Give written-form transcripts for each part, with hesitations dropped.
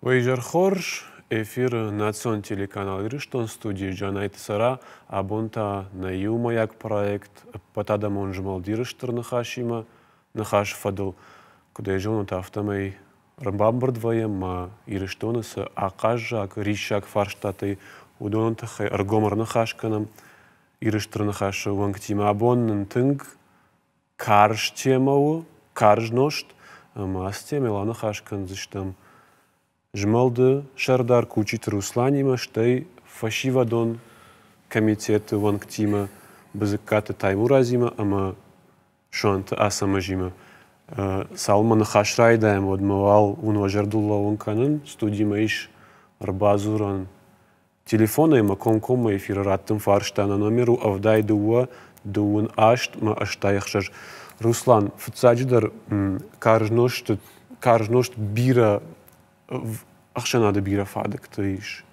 Уӕ изӕр хорз! Эфиры национ телеканал Ирыстон студийы Джанайты Цӕра. Абон та нӕ иумӕйаг проект Ӕппӕтадӕмон змӕлд Иры стыр ныхасимӕ ныхасы фӕдыл. Куыд ӕй зонут, афтӕмӕй ӕрбамбырд вӕййӕм ма Ирыстоны цы ахъаззаг, риссаг фарстатӕй, уыдоны тыххӕй ӕргом ӕрныхас кӕнӕм. Иры стыр ныхасы уӕнгтимӕ абон нын тынг карз темӕ у, карз нозт, ӕмӕ ацы темӕйыл аныхас кӕндзыстӕм змӕлды сӕрдар Кучиты Русланимӕ, стӕй фӕсивӕдон комитеты уӕнгтимӕ Бызыккаты Таймуразимӕ ӕмӕ Суанты Ацӕмӕзимӕ. Цалынмӕ ныхас райдайӕм, уӕдмӕ уал уын уӕ зӕрдыл лӕууын кӕнын, студимӕ ис ӕрбадзурӕн Телефонӕй мӕ комкоммӕ эфиры раттын фарста нӕ номер у 72 28 мӕ 86. Руслан, фыццаджыдӕр карз нозты карз нозт бирӕ ӕхсӕнады бирӕ фадыгты ис.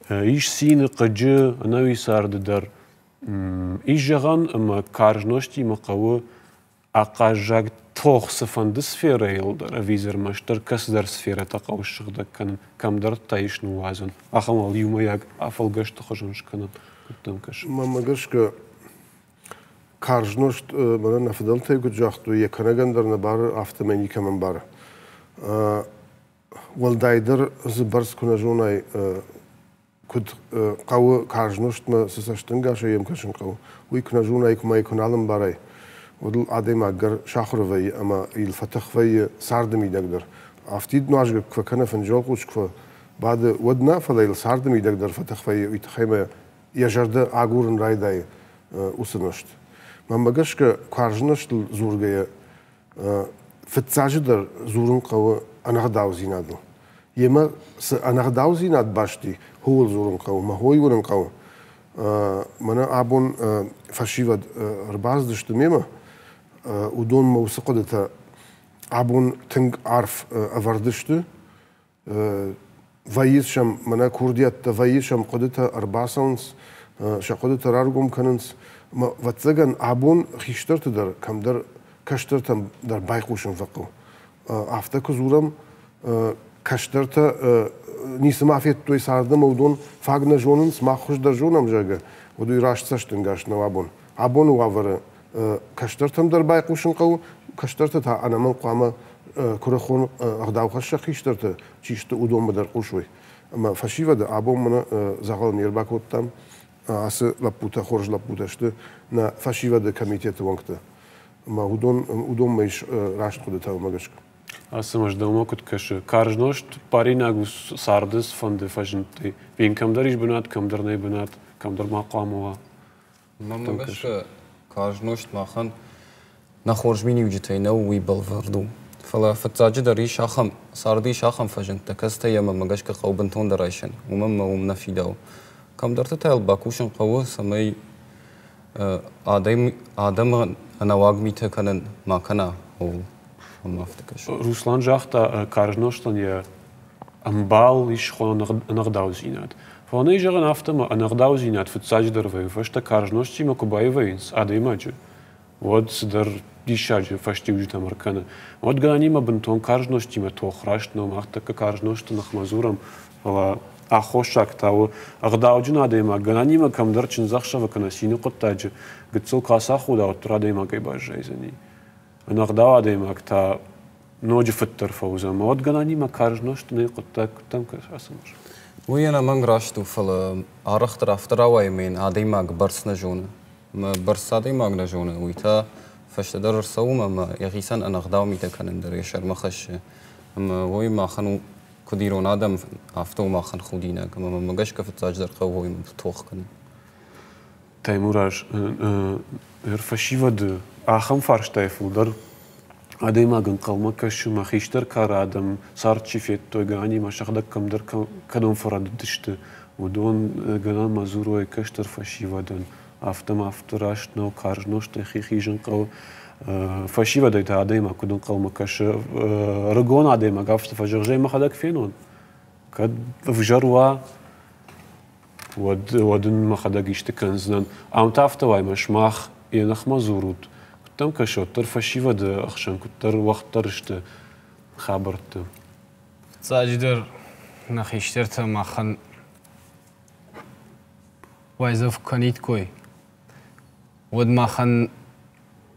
Ис цины, хъыджы, ӕнӕуи царды дӕр. Ис зӕгъӕн, ӕмӕ карз нозтимӕ хъӕуы ахъаззаг тох цыфӕнды сферӕйыл дӕр ӕви дзы ӕрмӕстдӕр кӕцыдӕр сферӕтӕ хъӕуы ссыгъдӕг кӕнын, кӕмдӕр та ис ныууадзын, ахӕм уал иумӕйаг афӕлгӕсты хуызӕн скӕнын, куыд дӕм кӕсы? Мӕнмӕ гӕсгӕ, карз нозт мӕнӕ нӕ фыдӕлтӕй куыд загътой, йӕ кӕнӕгӕн дӕр нӕ бары, афтӕмӕй никӕмӕн бары. Уӕлдайдӕр дзы бӕрц куы нӕ зонай, куыд хъӕуы карз нозтмӕ цы цӕстӕнгасӕй йӕм кӕсын хъӕуы, уый куы нӕ зонай, куы ма йӕ куы нал ӕмбарай, уӕд ыл адӕймаг гӕр сахуыр вӕййы ӕмӕ йыл фӕтых вӕййы царды мидӕг дӕр. Афтид нуазгӕ куы фӕкӕны, фынджы куы бады, уӕд нӕ, фӕлӕ йыл царды мидӕг дӕр фӕтых вӕййы, уый тыххӕй ма йӕ зӕрдӕ агурын райдайы уыцы нозт. Мӕнмӕ гӕсгӕ, карз нозтыл дзургӕйӕ, фыццаджыдӕр дзурын хъӕуы ӕнӕгъдаудзинадыл. Йемӕ цы ӕнӕгъдаудзинад баст и, ууыл дзурын хъӕуы, мӕ хойы уынын хъӕуы. Мӕнӕ абон фӕсивӕд ӕрбацыдысты мемӕ, уыдонмӕ уыцы хъуыдытӕ абон тынг арф ӕвӕрд сты. Вӕййы сӕм мӕнӕ курдиӕттӕ, вӕййы сӕм хъуыдытӕ ӕрбацӕуынц, сӕ хъуыдытӕ раргом кӕнынц. Ӕмӕ, ӕвӕццӕгӕн, абон хистӕрты дӕр кӕмдӕр кӕстӕртӕм дӕр байхъусын фӕхъӕуы. Афтӕ куы дзурӕм, кӕстӕртӕ ницыма федтой царды ӕмӕ уыдон фаг нӕ зонынц, мах хуыздӕр зонӕм, зӕгъгӕ, уӕд уый раст цӕстӕнгас нӕу абон. Абоны уавӕры кӕстӕртӕм дӕр байхъусын хъӕуы, кӕстӕртӕ та ӕнӕмӕнг хъуамӕ куырыхон ӕгъдаухӕссӕг хистӕртӕ чи сты, уыдонмӕ дӕр хъусой. Ӕмӕ фӕсивӕды абон мӕнӕ дзӕгъӕл не рбакодтам. Ацы лӕппутӕ хорз лӕппутӕ сты нӕ фӕсивӕды комитеты уӕнгтӕ. Ӕмӕ уыдон, уыдонмӕ ис раст хъуыдытӕ уымӕ гӕсгӕ. Ацӕмӕз, дӕумӕ куыд кӕсы, карз нозт баринаг у царды цыфӕнды фӕзындтӕй. Йын кӕмдӕр ис бынат, кӕмдӕр нӕй бынат, кӕмдӕр ма хъуамӕ уа. Мӕнмӕ гӕсгӕ, карз нозт махӕн нӕ хорз миниуджытӕй нӕу, уый бӕлвырд у. Фӕлӕ фыццаджыдӕр ис ахӕм, царды ис ахӕм фӕзындтӕ, кӕцытӕ йӕ мӕнмӕ гӕсгӕ хъӕуы бынтондӕр айсын, уымӕн ӕмӕ уым нӕ фидауы. Кӕмдӕрты та йыл бакусын хъӕуы, цӕмӕй адӕм, адӕмы ӕнӕуаг митӕ кӕнын ма кӕна, ууыл. Ӕмӕ афтӕ кӕсы. Руслан загъта, карз нозтӕн йӕ ӕмбал ис хонӕн ӕнӕгъдаудзинад. Фӕлӕ нӕй зӕгъӕн афтӕ, ӕмӕ ӕнӕгъдаудзинад фыццаджыдӕр вӕййы, фӕстӕ карз нозтимӕ куы баивӕйынц адӕймаджы, уӕд цыдӕр диссаджы фӕстиуджытӕм ӕркӕны. Уӕд гӕнӕнимӕ бынтон карз нозтимӕ тох раст нӕу, мах тӕккӕ карз нозты ныхмӕ дзурӕм, фӕлӕ аххосаг та у ӕгъдауджын адӕймаг гӕнӕнимӕ кӕмдӕр чындзӕхсӕвы кӕнӕ цины хъуыддаджы гыццыл куы ацахуда, уӕддӕр адӕймагӕй баззайдзӕни. Ӕнӕгъдау адӕймаг та ноджы фыддӕр фӕуыдзӕн. Уӕд гӕнӕнимӕ карз нозт нӕй хъуыддаг куыдтӕм кӕсы ацы нозт? Уый ӕнӕмӕнг раст у, фӕлӕ арӕхдӕр афтӕ рауайы ӕмӕ йын адӕймаг бӕрц нӕ зоны. Ӕмӕ бӕрц адӕймаг нӕ зоны, уый та фӕстӕдӕр ӕрцӕуы ӕмӕ йӕхицӕн ӕнӕгъдау митӕ кӕнын дӕр йӕ сӕрмӕ хӕссы. Ӕмӕ уый махӕн у, куыд ирон адӕм, афтӕ у махӕн худинаг. Ӕмӕ мӕнмӕ гӕсгӕ фыццаджыдӕр хъӕуы уыимӕ тох кӕнын. Таймураз, фӕсивӕды ахӕм фарстайы фылдӕр адӕймаг ӕнхъӕлмӕ кӕсы, мӕ хистӕр кары адӕм цард чи федтой, гӕнӕнимӕ сӕхӕдӕг кӕмдӕр кӕдон фӕрӕдыдысты, уыдон гӕнӕнмӕ дзурой кӕстӕр фӕсивӕдӕн. Афтӕ ма афтӕ раст нӕу, карз нозтӕй хи хизын хъӕуы. Фӕсивӕдӕй та адӕймаг куыд ӕнхъӕлмӕ кӕсы, ӕрыгон адӕймаг афтӕ фӕзӕгъы, мӕхӕдӕг фенон. Кӕд ӕвзӕр уа, уӕд, уӕд ын мӕхӕдӕг исты кӕндзынӕн. Ам та афтӕ уай, мӕ сымах йӕ ныхмӕ дзурут. Куыддӕм кӕсы, уӕддӕр фӕсивӕды ӕхсӕн куыддӕр уӕгъддӕр сты хабӕртты. Фыццаджыдӕр Нӕ хистӕртӕ махӕн уайдзӕф куы кӕниткой, уӕд махӕн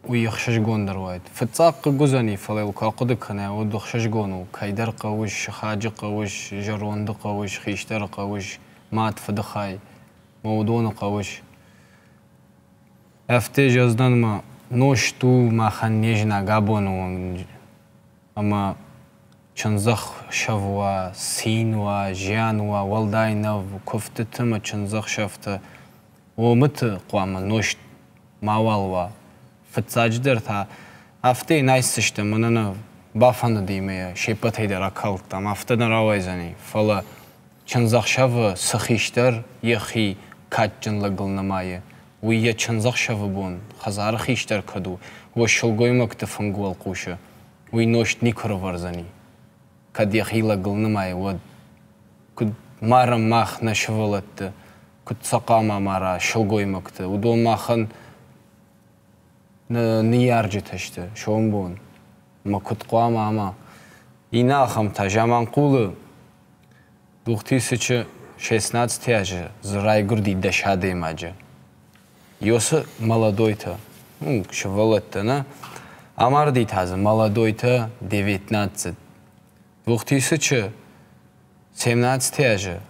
уый ӕхсызгондӕр уаид. Фыццаг хъыг уыдзӕни, фӕлӕ йыл куы ахъуыды кӕнай, уӕд ӕхсызгон у. Кӕйдӕр хъӕуыс, сыхаджы хъӕуыс, зӕронды хъӕуыс, хистӕры хъӕуыс, мад, фыды хай мӕ уыдоны хъӕуыс. Афтӕ зӕгъдзынӕн ӕмӕ нозт у махӕн не знаг абоны онг ӕмӕ чындзӕхсӕв уа, цин уа, зиан уа, уӕлдай нӕу, куывдтыты ӕмӕ чындзӕхсӕвты омыты хъуамӕ нозт мауал уа. Фыццаджыдӕр та афтӕ йын айсдзыстӕм, мӕнӕ нӕ бафӕндыди ӕмӕ йӕ се ппӕтӕй дӕр акалдтам, афтӕ нӕ рауайдзӕни, фӕлӕ чындзӕхсӕвы цы хистӕр йӕхи кадджын лӕгыл нымайы, уый йӕ чындзӕхсӕвы бон хӕдзары хистӕр кӕд у, уӕд сылгоймӕгты фынг уӕлхъусы уый нозт никуы рывӕрдзӕни. Кӕд йӕхи лӕгыл нымайы, уӕд куыд марӕм мах нӕ сывӕллӕтты, куыд сӕ хъуамӕ мара сылгоймӕгты, уыдон махӕн нӕ ныййарджытӕ сты сомбон. Ӕмӕ куыд хъуамӕ ама? Иннӕ ахӕм та Заманхъулы Двухтысячи шестнадцатый азы дзы райгуырди 10 адӕймаджы. Ёсы молодойтӕ, ну, сывӕллӕттӕ нӕ, амарди та дзы молодойтӕ 19. 2017 азы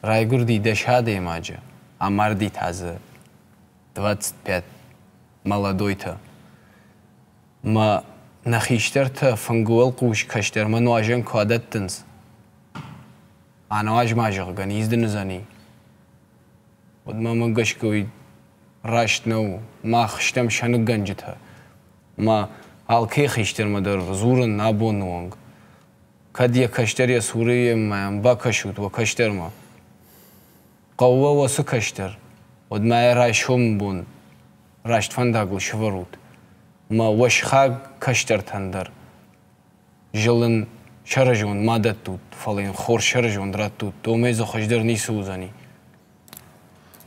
райгуырди 10 адӕймаджы, амарди та дзы 25 молодойтӕ. Мӕ нӕ хистӕртӕ фынгы уӕлхъус кӕстӕрмӕ нуазӕн куы адӕттынц, ануаз ма, зӕгъгӕ, низ дын уыдзӕни, уӕд мӕмӕ гӕсгӕ уый раст нӕу. Мах стӕм сӕныггӕнджытӕ. Мӕ алкӕй хистӕрмӕ дӕр дзурын абоны онг. Кӕд йӕ кӕстӕр йӕ цуры йемӕ бакӕсут уӕ кӕстӕрмӕ. Хъӕуы уӕ цы кӕстӕр, уӕд ма йӕ райсомы бон раст фӕндагыл сӕвӕрут. Мӕ уӕ сыхаг кӕстӕртӕн дӕр зылын сӕрызонд ма дӕттут, фӕлӕ йын хорз сӕрызонд раттут, домӕй дзы хуыздӕр ницы уыдзӕни.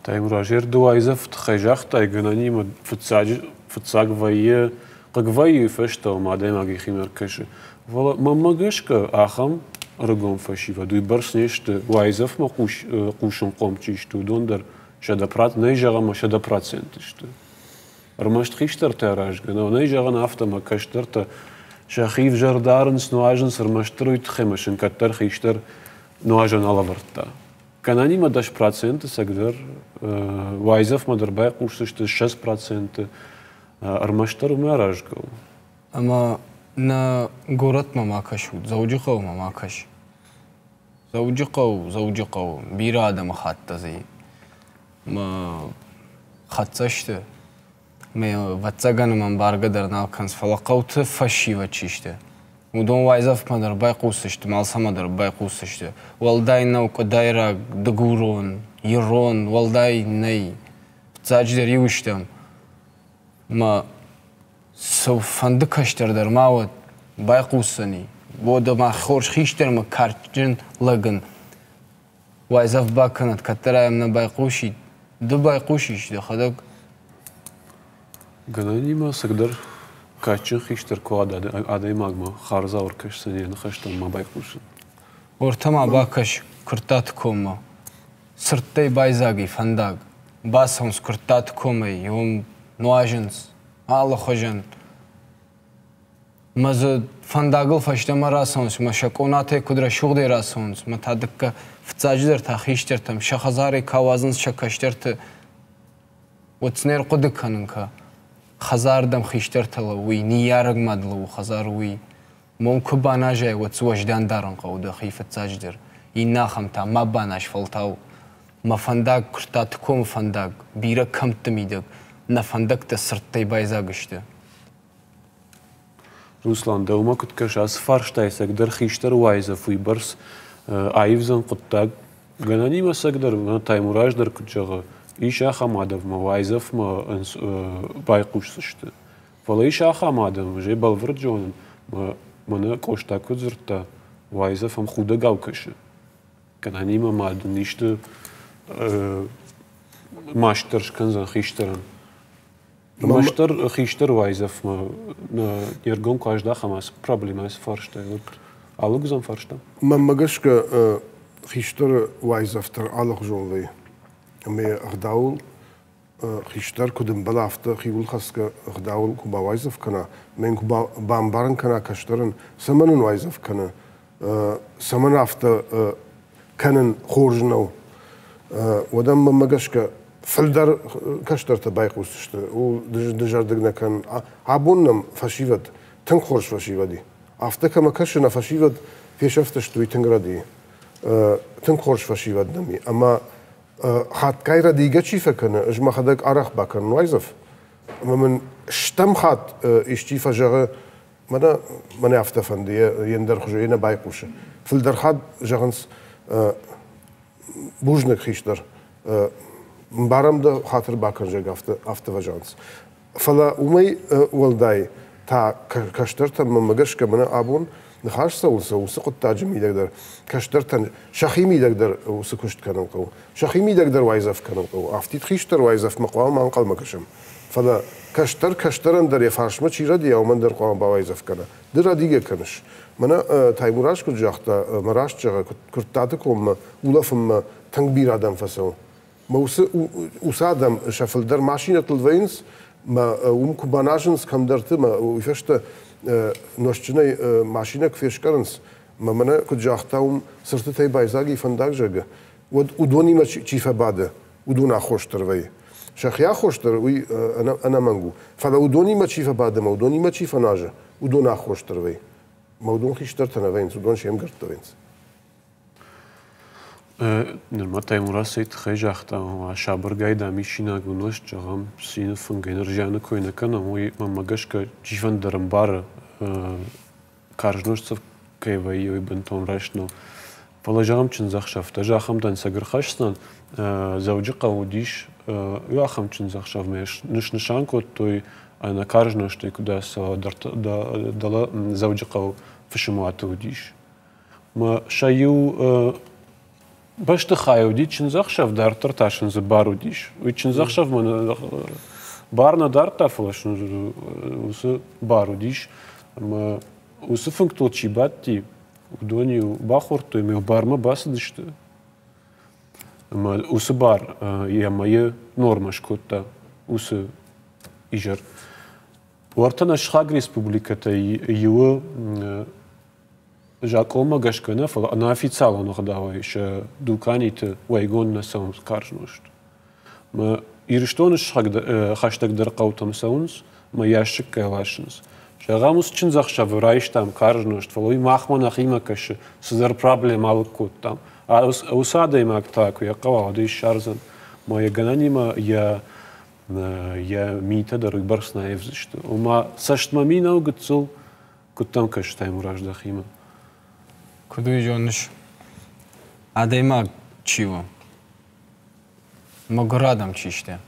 Таймураз, ды уайдзӕф тыххӕй загътай, гӕнӕнимӕ фыццаджы фыццаг вӕййы, хъыг вӕййы фӕстӕ, ӕмӕ адӕймаг йӕхимӕ ӕркӕсы. Фӕлӕ мӕнмӕ гӕсгӕ ахӕм ӕрыгон фӕсивӕд уыйбӕрц не сты, уайдзӕфмӕ хъусынхъом чи сты, уыдон дӕр 100 нӕй зӕгъӕм, 100% сты. Ӕрмӕст хистӕртӕ аразгӕ нӕу, нӕй зӕгъӕн афтӕ, ӕмӕ кӕстӕртӕ сӕхи ӕвзӕр дарынц, нуазынц, ӕрмӕстдӕр уый тыххӕй ӕмӕ сын кӕддӕр хистӕр нуазӕн алӕвӕрдта. Кӕнӕнимӕ 10% цӕгдӕр уайдзӕфмӕ дӕр байхъусдзысты 20% ӕрмӕстдӕр уымӕ аразгӕ у. Ӕмӕ нӕ горӕтмӕ ма кӕсут, Дзӕуджыхъӕумӕ ма кӕс. Дзӕуджыхъӕу, Дзӕуджыхъӕу, бирӕ адӕмыхаттӕ дзы и. Мӕ хӕццӕ сты. Мӕ ӕвӕццӕгӕн мӕм баргӕ дӕр нал кӕнынц, фӕлӕ хъӕуты фӕсивӕд чи сты, уыдон уайдзӕфмӕ дӕр байхъусдзысты, алцӕмӕ дӕр байхъусдзысты. Уӕлдай нӕу къуыдайраг, дыгурон, ирон, уӕлдай нӕй. Фыццаджыдӕр иу стӕм. Мӕ цыфӕнды кӕстӕр дӕр ма уӕд, байхъусдзӕни. Уӕдӕ ма хорз хистӕрмӕ кадджын лӕг ын уайдзӕф бакӕнӕд, кӕддӕр ӕм нӕ байхъусид. Ды байхъусис дӕхӕдӕг. Гӕнӕнимӕ цыгдӕр кадджын хистӕр куы адӕймагмӕ хардзау ӕркӕсдзӕн йӕ ныхӕстӕм ма байхъусын. Уӕртӕ ма бакӕс Куырттаты коммӕ. Сырдтӕй байдзаг и фӕндаг. Бацӕуынц Куырттаты комӕй, уым нуазынц алыхуызӕн. Мӕ дзы фӕндагыл фӕстӕмӕ рацӕуынц, мӕ сӕ къонатӕй куыд рӕсугъдӕй рацӕуынц, мӕ та дыккӕ фыццаджыдӕр та хистӕртӕм сӕ хӕдзарӕй кӕ уадзынц сӕ кӕстӕрты, уӕд сын ӕрхъуыды кӕнын кӕ. Хӕдзардӕм хистӕртӕ лӕууый, ныййарӕг мад лӕууы хӕдзары уый. Мон куы баназай, уӕд дзы уӕздан дарын хъӕуы дӕхи фыццаджыдӕр. Иннӕ ахӕм та ма баназ фӕлтау. Мӕ фӕндаг Куырттаты комы фӕндаг, бирӕ кӕмтты мидӕг, нӕ фӕндӕгтӕ сырдтӕй байдзаг сты. Руслан, дӕумӕ куыд кӕсы, ацы фарстайы цӕгдӕр хистӕр уайдзӕф уыйбӕрц аивдзӕн хъуыддаг? Гӕнӕнимӕ цӕгдӕр, Таймураз дӕр куыд зӕгъы, ис ахӕм адӕммӕ уайдзӕфмӕ байхъусдзысты. Фӕлӕ ис ахӕм адӕм, ӕз ӕй бӕлвырд зонын, мӕнӕ Къоста куыд дзырдта, уайдзӕф ӕм худӕгау кӕсы. Гӕнӕнимӕ ма дын исты маст дӕр скӕндзӕн хистӕрӕн. Мастер хистӕр уайдзӕфмӕ не ргом куы аздахӕм ацы проблемӕ, ацы фарстайы, уӕд алыг уыдзӕн фарста? Мӕнмӕ гӕсгӕ, Хистӕры уайдзӕф дӕр алыхуызон вӕййы. Ӕмӕ йӕ ӕгъдауыл хистӕр куыд ӕмбӕлы, афтӕ хиуылхӕцгӕ ӕгъдауыл куы бауайдзӕф кӕна, ӕмӕ йын куы бамбарын кӕна кӕстӕрӕн, цӕмӕн ын уайдзӕф кӕны, цӕмӕн афтӕ кӕнын хорз нӕу, уӕд ӕм мӕнмӕ гӕсгӕ фылдӕр кӕстӕртӕ байхъусдзысты, ууыл дызӕрдыг нӕ кӕнын. Абон нӕм фӕсивӕд, тынг хорз фӕсивӕд и. Афтӕ кӕмӕ кӕсы, нӕ фӕсивӕд фесӕфтысты, уый тынг рӕдийы. Тынг хорз фӕсивӕд нӕм и. Ӕмӕ хатгай рӕдийгӕ чи фӕкӕны, ӕз мӕхӕдӕг арӕх бакӕнын уайдзӕф. Ӕмӕ мын стӕм хатт исчи фӕзӕгъы, мӕнӕ мӕнӕ афтӕ фӕнды, йе ндӕр хуызы, йе нӕ байхъусы. Фылдӕр хатт зӕгъынц, бузныг хистӕр, мбарӕм дӕ, хатыр бакӕн, зӕгъгӕ, афтӕ, афтӕ фӕзӕгъынц. Фӕлӕ уымӕй уӕлдай та кӕстӕртӕм мӕнмӕ гӕсгӕ мӕнӕ абон ныхас цӕуыл цӕуы, уыцы хъуыддаджы мидӕг дӕр кӕстӕртӕн сӕхи мидӕг дӕр уыцы куыст кӕнын хъӕуы. Сӕхи мидӕг дӕр уайдзӕф кӕнын хъӕуы. Афтид хистӕр уайдзӕфмӕ хъуамӕ ма ӕнхъӕлмӕ кӕсӕм. Фӕлӕ кӕстӕр кӕстӕрӕн дӕр йӕ фарсмӕ чи рӕдийа, уымӕн дӕр хъуамӕ бауайдзӕф кӕна. Ды рӕдийгӕ кӕныс. Мӕнӕ Таймураз куыд загъта, мӕ раст зӕгъы, Куырттаты коммӕ улӕфынмӕ тынг бирӕ адӕм фӕцӕуы. Мӕ уыцы адӕм сӕ фылдӕр машинӕтыл вӕййынц, мӕ уым куы баназынц кӕмдӕрты, мӕ уый фӕстӕ нозтджынӕй машинӕ куы фескъӕрынц, мӕ мӕнӕ куыд загъта, уым цыртытӕй байдзаг и фӕндаг, зӕгъгӕ, уӕд уыдонимӕ чи фӕбады, уыдон аххос дӕр вӕййы. Сӕхи аххос дӕр уый ӕнӕмӕнг у. Фӕлӕ уыдонимӕ чи фӕбады ӕмӕ уыдонимӕ чи фӕназы, уыдон аххос дӕр вӕййы. Мӕ уыдон хистӕртӕ нӕ вӕййынц, уыдон се мгӕрттӕ вӕййынц. Нырма Таймураз цӕй тыххӕй загъта, ома сабыргай дам исинаг у нозт, зӕгъӕм, цины фынгӕй ныр зианы кой нӕ кӕнӕм, уый мӕнмӕ гӕсгӕ чифӕнды дӕр ӕмбары, карз нозт кӕй вӕййы, уый бынтон раст нӕу. Фӕлӕ зӕгъӕм чындзӕхсӕвтӕ. Ӕз ахӕм дӕнцӕг ӕрхӕсдзынӕн. Дзӕуджыхъӕуы уыдис иу ахӕм чындзӕхсӕвмӕ снысан кодтой ӕнӕ карз нозтӕй куыд ацӕуа, дӕлӕ Дзӕуджыхъӕуы фысымуаты уыдис. Мӕ сӕ иу бӕстыхай уыди чындзӕхсӕв, дарддӕр та сын дзы бар уыдис. Уый чындзӕхсӕвмӕ бар нӕ дардта, фӕлӕ сын уыцы бар уыдис. Ӕмӕ уыцы фынгтыл чи бадти, уыдон-иу бахордтой ӕмӕ бармӕ бацыдысты. Ӕмӕ уыцы бар йӕ мӕйы нормӕ скодта уыцы изӕр. Уӕртӕ нӕ сыхаг республикӕтӕй иуы закъонмӕ гӕсгӕ нӕ, фӕлӕ ӕнӕофициалон ӕгъдауӕй сӕ дуканиты уӕйгонд нӕ цӕуынц карз нозт. Мӕ Ирыстоны хӕстӕгдӕр хъӕутӕм цӕуынц мӕ ящиккӕй ласынц. Зӕгъӕм, уыцы чындзӕхсӕвы райстам карз нозт, фӕлӕ уый махмӕ нӕхимӕ кӕсы, цыдӕр проблемӕ алыг кодтам. Уыцы адӕймаг та, куы йӕ хъӕуа, уӕд ӕй ссардзӕн. Мӕ йӕ гӕнӕнимӕ йӕ йӕ митӕ дӕр уыйбӕрц нӕ аивдзысты. Ома цӕстмӕ ми нӕу гыццыл, Куыд дӕм кӕсы Таймураз дӕхимӕ? Куыд уый зоныс, адӕймаг чи у, мӕгуыр адӕм чи сты,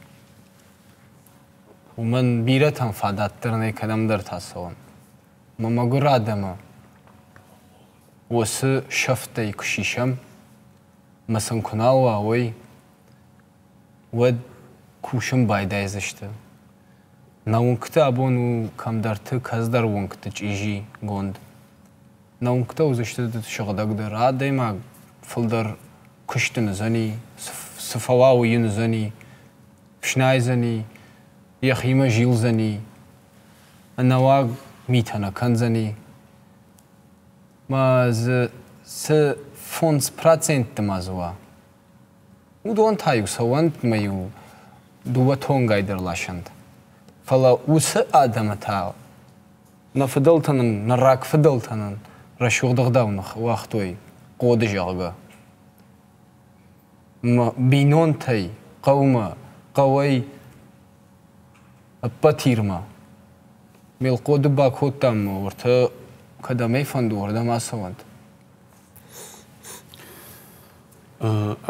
уымӕн бирӕтӕн фадат дӕр нӕй кӕдӕмдӕр та цӕуын. Мӕ мӕгуыр адӕмы уыцы сӕфтӕй куы сисӕм, ӕмӕ сын куы нал уа, уый, уӕд кусын байдайдзысты. Нӕ уынгты абон у кӕмдӕрты кӕцыдӕр уынгты чъизигонд. Нӕ уынгтӕ уыдзысты сыгъдӕгдӕр, адӕймаг фылдӕр куысты уыдзӕни, цы фӕуа, уый йын уыдзӕни, фснайдзӕни, йӕхимӕ зилдзӕни, ӕнӕуаг митӕ нӕ кӕндзӕни. Мӕ дзы цы 5 процентты ма дзы уа, Уыдон та-иу цӕуӕнт мӕ-иу дыууӕ тонгӕй дӕр ласӕнт. Фӕлӕ уыцы адӕмы та нӕ фыдӕлтӕ нын, нӕ рагфыдӕлтӕ нын рӕсугъд ӕгъдау ныууагътой хъоды, зӕгъгӕ. Мӕ бинонтӕй хъӕумӕ, хъӕуӕй ӕппӕт Ирмӕ. Мелхъоды бакодтам ӕмӕ уӕртӕ кӕдӕм ӕй фӕнды, уырдӕм ацӕуӕнт.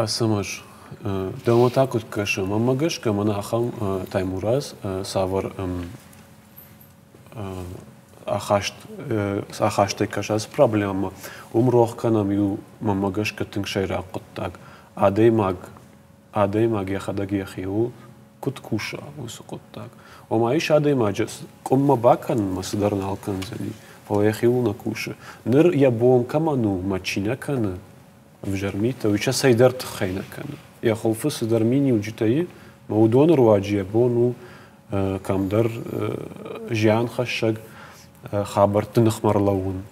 Ацӕмӕз, дӕумӕ та куыд кӕсы? Мӕнмӕ гӕсгӕ мӕнӕ ахӕм Таймураз цавӕр ахаст, ахастӕй кӕсы ацы проблемӕмӕ, уым рох кӕнӕм иу, мӕнмӕ гӕсгӕ, тынг сӕйраг хъуыддаг. Адӕймаг, адӕймаг йӕхӕдӕг йӕхиуыл куыд куса, уыцы хъуыддаг. Ома ис адӕймаджы къуыммӕ бакӕнынмӕ цыдӕр нал кӕндзӕни, фӕлӕ йӕхиуыл нӕ кусы. Ныр йӕ бон кӕмӕн у, мӕ чи нӕ кӕны, ӕвзӕр митӕ, уый сӕ цӕйдӕр тыххӕй нӕ кӕны. Йӕ хуылфы цыдӕр миниуджытӕ и, ӕмӕ уыдоны руаджы йӕ бон у кӕмдӕр зианхӕссӕг хабӕртты ныхмӕ ӕрлӕууын.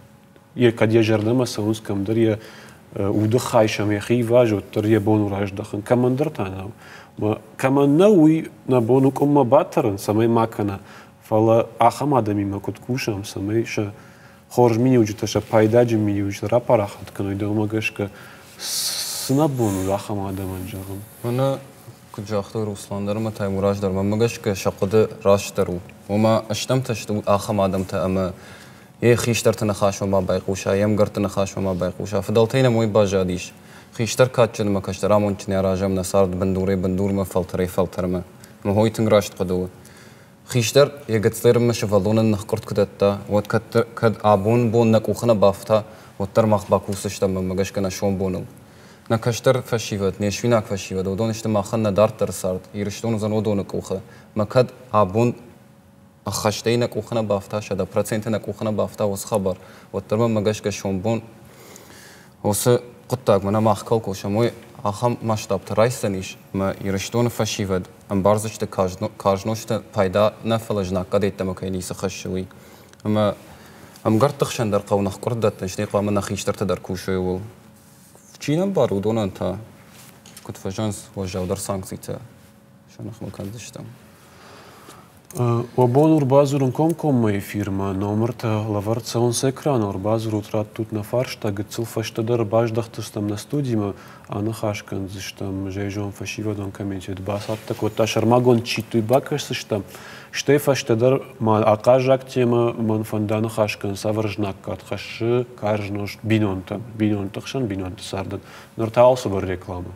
Кӕд йӕ зӕрдӕмӕ цӕуынц, кӕмдӕр йӕ уды хай сӕм йӕхи ивазы, уӕддӕр йӕ бон у раздӕхын. Кӕмӕндӕр та нӕу. Кӕмӕн нӕу, уый нӕ бон у къуыммӕ батӕрын, цӕмӕй ма кӕна. Фӕлӕ ахӕм адӕмимӕ куыд кусӕм, цӕмӕй сӕ хорз миниуджытӕ, сӕ пайдаджын миниуджытӕ рапарахат кӕной, дӕумӕ гӕсгӕ цы нӕ бон у ахӕм адӕмӕн зӕгъын? Мӕнӕ куыд загътой Руслан дӕр ӕмӕ Таймураз дӕр, мӕнмӕ гӕсгӕ сӕ хъуыды растдӕр у. Ома стӕмтӕ сты ахӕм адӕмтӕ ӕмӕ йӕ хистӕрты ныхасмӕ ма байхъуса, йе мгӕртты ныхасмӕ ма байхъуса. Фыдӕлтӕй нӕм уый баззадис. Хистӕр кадджын ӕмӕ кӕстӕр амондджынӕй аразӕм нӕ цард бындурӕй бындурмӕ, фӕлтӕрӕй фӕлтӕрмӕ. Ӕмӕ хой тынг раст хъуыды у. Хистӕр йӕ гыццылӕрмӕ сывӕллонӕн ныхкъуырд куы дӕтта, уӕд кӕд абон бон нӕ къухы нӕ бафта, уӕддӕр мах бакусдзыстӕм ӕмӕ гӕсгӕ нӕ сомбоныл. Нӕ кӕстӕр фӕсивӕд, не суинаг фӕсивӕд, уыдон сты махӕн нӕ дарддӕры цард, Ирыстон уыдзӕн уыдоны къухы. Мӕ кӕд абон ӕххӕстӕй нӕ къухы нӕ бафта, 100% нӕ къухы нӕ бафта уыцы хабар, уӕддӕр мӕм гӕсгӕ сомбон уыцы хъуыддагмӕ нӕ мах колхозӕм, уый ахӕм масштабты райсдзӕнис, ӕмӕ Ирыстоны фӕсивӕд ӕмбардзысты карз нозты пайда нӕ, фӕлӕ знаггад йеддӕмӕ кӕй ницы хӕссы, уый. Ӕмӕ ӕмгӕртты хсӕн дӕр хъӕуы ныхкъуырд дӕттын, стӕй хъуамӕ нӕ хистӕртӕ дӕр кусой ууыл. Чи нӕ мбары, уыдонӕн та, куыд фӕзӕгъынц, уӕззаудӕр санкцитӕ сӕ ныхмӕ кӕндзыстӕм. Уӕ бон у ӕрбадзурын комкоммӕ эфирмӕ. Номыртӕ лӕвӕрд цӕуынц экраныл. Ӕрбадзурут, раттут нӕ фарста. Гыццыл фӕстӕдӕр ӕрбаздӕхтыстӕм нӕ студимӕ. Аныхас кӕндзыстӕм Зӕйзон фӕсивӕдон комитет бацӕттӕ кодта сӕрмагонд сидт, уый бакӕсдзыстӕм. Стӕй фӕстӕдӕр ма ахъаззаг темӕ мӕн фӕнды аныхас кӕнын, цавӕр знаггад хӕссы карз нозт бинонтӕн, бинонты хсӕн, бинонты цардӕн. Ныр та алцыбыр рекламӕ.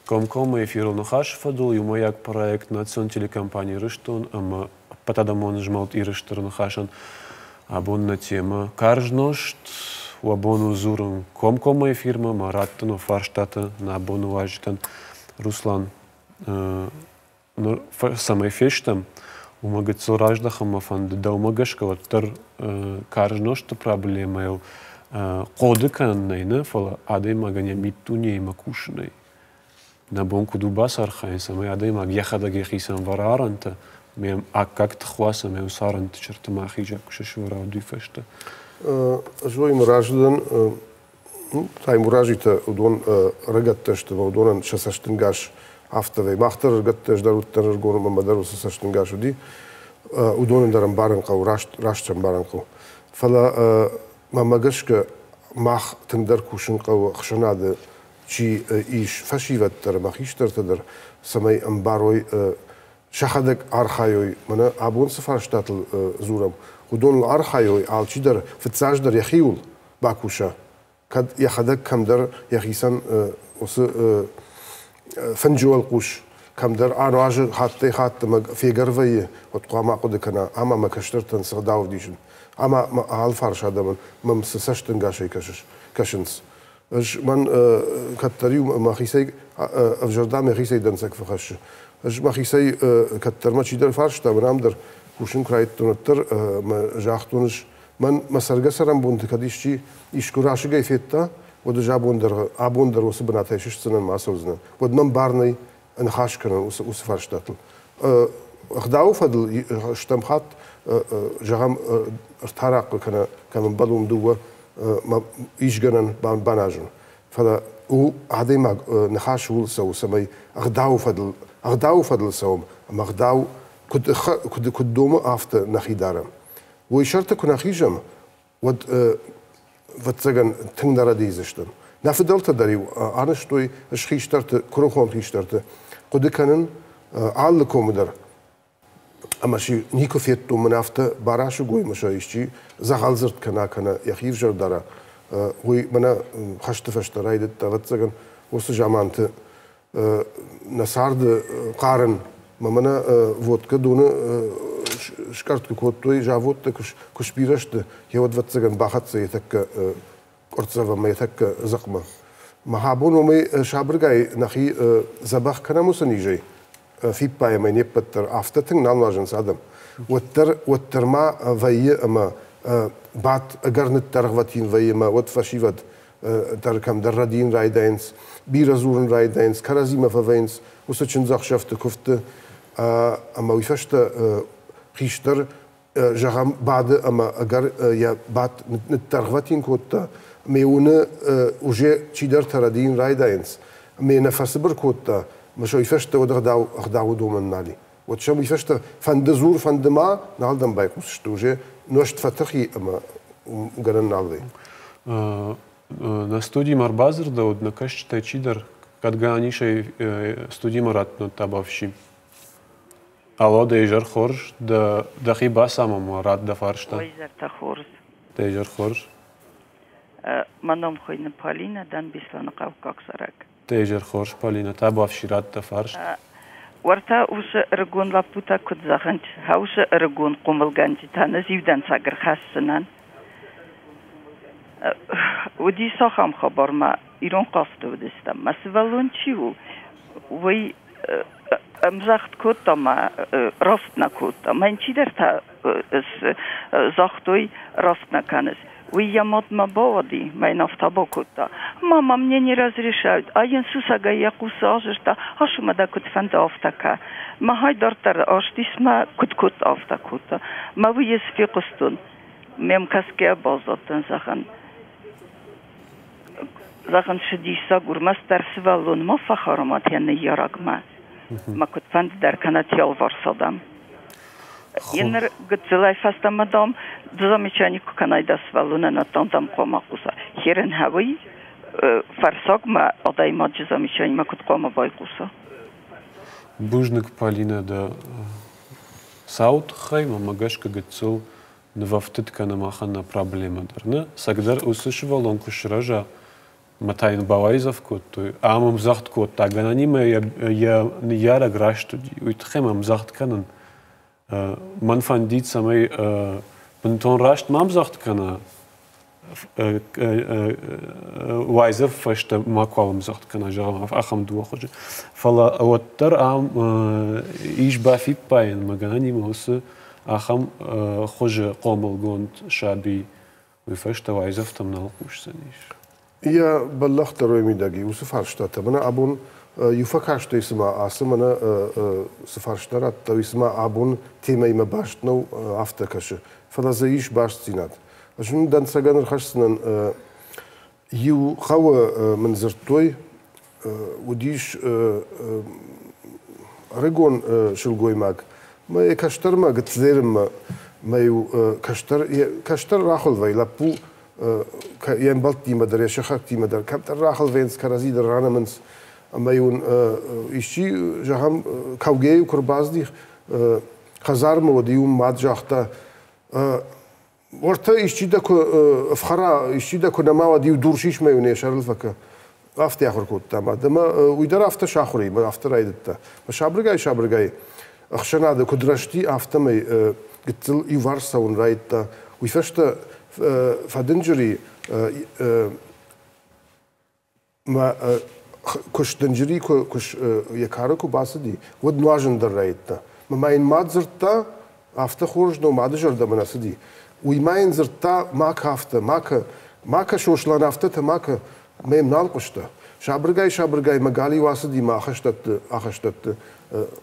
Комкоммӕ эфирыл ныхасы фӕдыл иумӕйаг проект национ телекомпани Ирыстон ӕмӕ ӕппӕтадӕмон змӕлд Иры Стыр Ныхасӕн абон нӕ темӕ карз нозт. Уӕ бон у дзурын комкоммӕ эфирмӕ ӕмӕ раттын уӕ фарстатӕ нӕ абоны уазджытӕн. Руслан, ныр цӕмӕй фестӕм, уымӕ гыццыл раздӕхын мӕ фӕнды. Дӕумӕ гӕсгӕ уӕддӕр карз нозты проблемӕйыл хъоды кӕнын нӕй, нӕ, фӕлӕ адӕймагӕн йӕ миддунеимӕ кусынӕй. Нӕ бон куыд у бацархайын, цӕмӕй адӕймаг йӕхӕдӕг йӕхицӕн вӕра арӕнтӕ, ӕмӕ йӕм аккаг тых уа, цӕмӕй уыцы арӕнты сӕрты ма ахиза, куы сӕвӕра, уый фӕстӕ. Ӕз уыимӕ разы дӕн. Таймуразитӕ уыдон ӕрыгӕттӕ сты, уыдонӕн сӕ цӕстӕнгас афтӕ вӕййы. Мах дӕр ӕрыгӕттӕ, ӕз дӕр уыдтӕн ӕрыгон ӕмӕ дӕр уыцы цӕстӕнгас уыди. Уыдонӕн дӕр ӕмбарын хъӕуы, раст, раст ӕмбарын хъӕуы. Фӕлӕ мӕнмӕ гӕсгӕ мах тынгдӕр кусын хъӕуы ӕхсӕнады чи ис, фӕсивӕд дӕр ӕмӕ хистӕртӕ дӕр, цӕмӕй ӕмбарой, сӕхӕдӕг архайой, мӕнӕ абон цы фарстатыл дзурӕм, уыдоныл архайой, алчидӕр фыццаджыдӕр йӕхиуыл бакуса, кӕд йӕхӕдӕг кӕмдӕр йӕхицӕн уыцы фынджы уӕлхъус кӕмдӕр ануазы хаттӕй-хатт ӕмӕ фегӕр вӕййы, уӕд хъуамӕ ахъуыды кӕна, ӕмӕ мӕ кӕстӕртӕн цы ӕгъдау ӕвдисын, ӕмӕ мӕ алыфарс адӕмӕн мӕм цы цӕстӕнгасӕй кӕсыс, кӕсынц. Ӕз мӕн кӕддӕр-иу мӕхицӕй ӕвзӕрдӕм йӕхицӕй дӕнцӕг фӕхӕссы. Ӕз мӕхицӕй кӕддӕр мӕ чидӕр фарста, мӕн ам дӕр кусын куы райдыдтон, уӕддӕр мӕ загътон ӕз, Мӕн мӕ цӕргӕ-цӕрӕнбонты кӕд исчи искуы расыгӕй федта, уӕд ӕз абон дӕр, абон дӕр уыцы бынатӕй сыстдзынӕн ӕмӕ ацӕудзынӕн. Уӕд мӕм бар нӕй ныхас кӕнын уыцы фарстатыл. Ӕгъдауы фӕдыл стӕм хатт, зӕгъӕм, ӕртӕ арахъхъы кӕнӕ кӕм ӕмбӕлон дыууӕ ис гӕнӕн баназын. Фӕлӕ у адӕймаг ныхас ууыл цӕуы, цӕмӕй ӕгъдауы фӕдыл, ӕгъдауы фӕдыл цӕуӕм ӕмӕ ӕгъдау куыд, куыд, куыд домы, афтӕ нӕхи дарӕм. Уый сӕрты куы нӕ хизӕм, уӕд, ӕвӕццӕгӕн, тынг нӕ рӕдийдзыстӕм. Нӕ фыдӕлтӕ дӕр-иу анызтой схистӕрты, куырыхон хистӕрты хъуыды кӕнын алы комы дӕр. Ӕмӕ си никуы федтон мын афтӕ барасыгой мӕ исчи дзӕгъӕлдзырд кӕна кӕнӕ йӕхи ӕвзӕр дара. Уый мӕнӕ хӕсты фӕстӕ райдыдта, ӕвӕццӕгӕн, уыцы заманты нӕ царды хъарын мӕ мӕнӕ водкӕ доны скъӕрт куы кодтой, заводтӕ куы сбирӕ сты, йе уӕд ӕвӕццӕгӕн бахӕццӕ йӕ тӕккӕ къуырццӕвӕнмӕ, йӕ тӕккӕ дзыхъмӕ. Мах абон уымӕй сабыргай нӕхи дзӕбӕх кӕнӕм уыцы низӕй, фиппайӕм ӕй не ппӕт дӕр, афтӕ тынг нал нуазынц адӕм. Уӕддӕр, уӕддӕр ма вӕййы ӕмӕ Бадт ӕгӕр ныддӕргъвӕтин вӕййы ӕмӕ уӕд фӕсивӕд дӕр кӕмдӕр рӕдийын райдайынц, бирӕ дзурын райдайынц, кӕрӕдзимӕ фӕвӕййынц уыцы чындзӕхсӕвты, куывдты. Ӕмӕ уый фӕстӕ хистӕр, зӕгъӕм, бады ӕмӕ ӕгӕр йӕ бадт ныддӕргъвӕтин кодта, ӕмӕ уыны, уже чидӕртӕ рӕдийын райдайынц, ӕмӕ нӕ фӕцыбыр кодта, ӕмӕ сӕ уый фӕстӕ уӕд ӕгъдауы домӕн нал и. Уӕд сӕм уый фӕстӕ фӕнды дзур, фӕнды ма, нал дӕм байхъусдзысты, уже нуӕзт фӕтых и ӕмӕ гӕнӕн нал и. Нӕ студимӕ ӕрбадзырдӕуыд нӕ кӕсджытӕй чидӕр, кӕд гӕнӕн ис ӕй студимӕ раттын табафси. Алло, дӕ изӕр хорз, дӕхи бацамон ратт дӕ фарста. О изӕртӕ хорз. Дӕ изӕр хорз. Мӕ ном хуыйны Полинӕ, дӕн Беслӕныхъӕуккаг цӕрӕг. Дӕ изӕр хорз, Полинӕ, табуафси ратт дӕ фарст. Уӕртӕ уыцы ӕрыгон лӕппутӕ куыд зӕгъынц, уыцы ӕрыгон хъомылгӕнджытӕ нӕ зиудӕнцӕг ӕрхӕсдзынӕн. Уыдис ахӕм хабар ма, ирон хъазты уыдыстӕм. Мӕ сывӕллон чи у, уый ӕмдзӕгъд кодта мӕ раст нӕ кодта. Мӕн чидӕртӕ загътой, раст нӕ кӕныс. Уый йӕ мадмӕ бауади, мӕ йын афтӕ бакодта: «Мама, мне не разрешают». А йын сусӕгӕй йӕ хъусы азырдта: «Ацу мӕ дӕ куыд фӕнды, афтӕ кӕ». Махӕй дарддӕр астис мӕ куыд кодта, афтӕ кодта. Мӕ уый ӕз фехъуыстон. Ме мкӕсгӕ баззадтӕн, зӕгъын, зӕгъын, цы диссаг у, ӕрмӕстдӕр сывӕллон ма фӕхӕрамӕд йӕ ныййарӕгмӕ. Мӕ куыдфӕнды дӕр кӕнӕд алыварс адӕм. Еныр гыццылӕй фӕстӕмӕ, дам, замечание куы кӕнай дӕ сывӕллонӕн, ӕддӕм дӕм хъуамӕ хъуса. Херын хӕуый фӕрсагмӕ адӕймаджы замечаниемӕ куыд хъуамӕ байхъуса? Бузныг, Полинӕ, дӕ цауы тыххӕй, мӕнмӕ гӕсгӕ гыццыл нывӕфтыд кӕны махӕн нӕ проблемӕ дӕр. Нӕ, цӕгдӕр уыцы сывӕллон куы сырӕза, мӕ та йын бауайдзӕф кодтой, ам ӕмдзӕгъд кодта, гӕнӕнимӕ йӕ ныййарӕг раст уыди, уый тыххӕй мӕ ӕмдзӕгъд кӕнын. Мӕн фӕндид, цӕмӕй бынтон раст ма ӕмдзӕгъд кӕна, уайдзӕф фӕстӕ макуал ӕмдзӕгъд кӕна, зӕгъӕм, ахӕм дыууӕ хуызы. Фӕлӕ уӕддӕр ам ис бафиппайӕн, мӕ гӕнӕнимӕ уыцы ахӕм хуызы хъомылгонд саби уый фӕстӕ уайдзӕфтӕм нал хъусдзӕнис. Йӕ бӕллӕх дӕр уый мидӕг и, уыцы фарстатӕ. Мӕнӕ абон иу фӕкастӕй цыма ацы мӕнӕ цы фарста радта, уый цыма абон темӕимӕ баст нӕу, афтӕ кӕсы. Фӕлӕ дзы ис бастдзинад. Ӕз уын дӕнцӕгӕн ӕрхӕсдзынӕн иу хъӕуы мын дзырдтой, уыдис ӕрыгон сылгоймаг, мӕ йӕ кӕстӕрмӕ гыццылерынмӕ мӕ-иу кӕстӕр кӕстӕр рахуыл вӕййы лӕппу йе мбӕлттимӕ дӕр, йӕ сыхӕгтимӕ дӕр кӕмдӕр рахыл вӕййынц, кӕрӕдзи дӕр ранӕмынц. Ӕмӕ-иу ын исчи, зӕгъӕм, кӕугӕ-иу куы рбаздих хӕдзармӕ, уӕд-иу мад загъта, Уӕртӕ исчи дӕ куы ӕфхӕра, исчи дӕ куы нӕма уӕд иу дур сисмӕ-иу нӕ сӕрыл фӕкӕ. Афтӕ ахуыр кодта мад. Ӕмӕ уый дӕр афтӕ сахуыр и, афтӕ райдыдта. Сабыргай-сабыргай ӕхсӕнады куыд рӕзти, афтӕмӕй гыццыл иуварс цӕуын райдыдта. Уый фӕстӕ фӕдынджыр и Мӕ куыст дынджыри куы йӕ кары куы бацыди, уӕд нуазын дӕр райдыдта. Мӕ ма йын мад дзырдта, афтӕ хорз нӕу, мады зӕрдӕмӕ нӕ цыди. Уый ма йын дзырдта, ма кӕ афтӕ, ма кӕ, ма кӕ, Сослан, афтӕтӕ ма кӕ. Мӕ йӕм нал хъуыста. Сабыргай-сабыргай мӕ галиу ацыди мӕ ахӕстӕтты, ахӕстӕтты.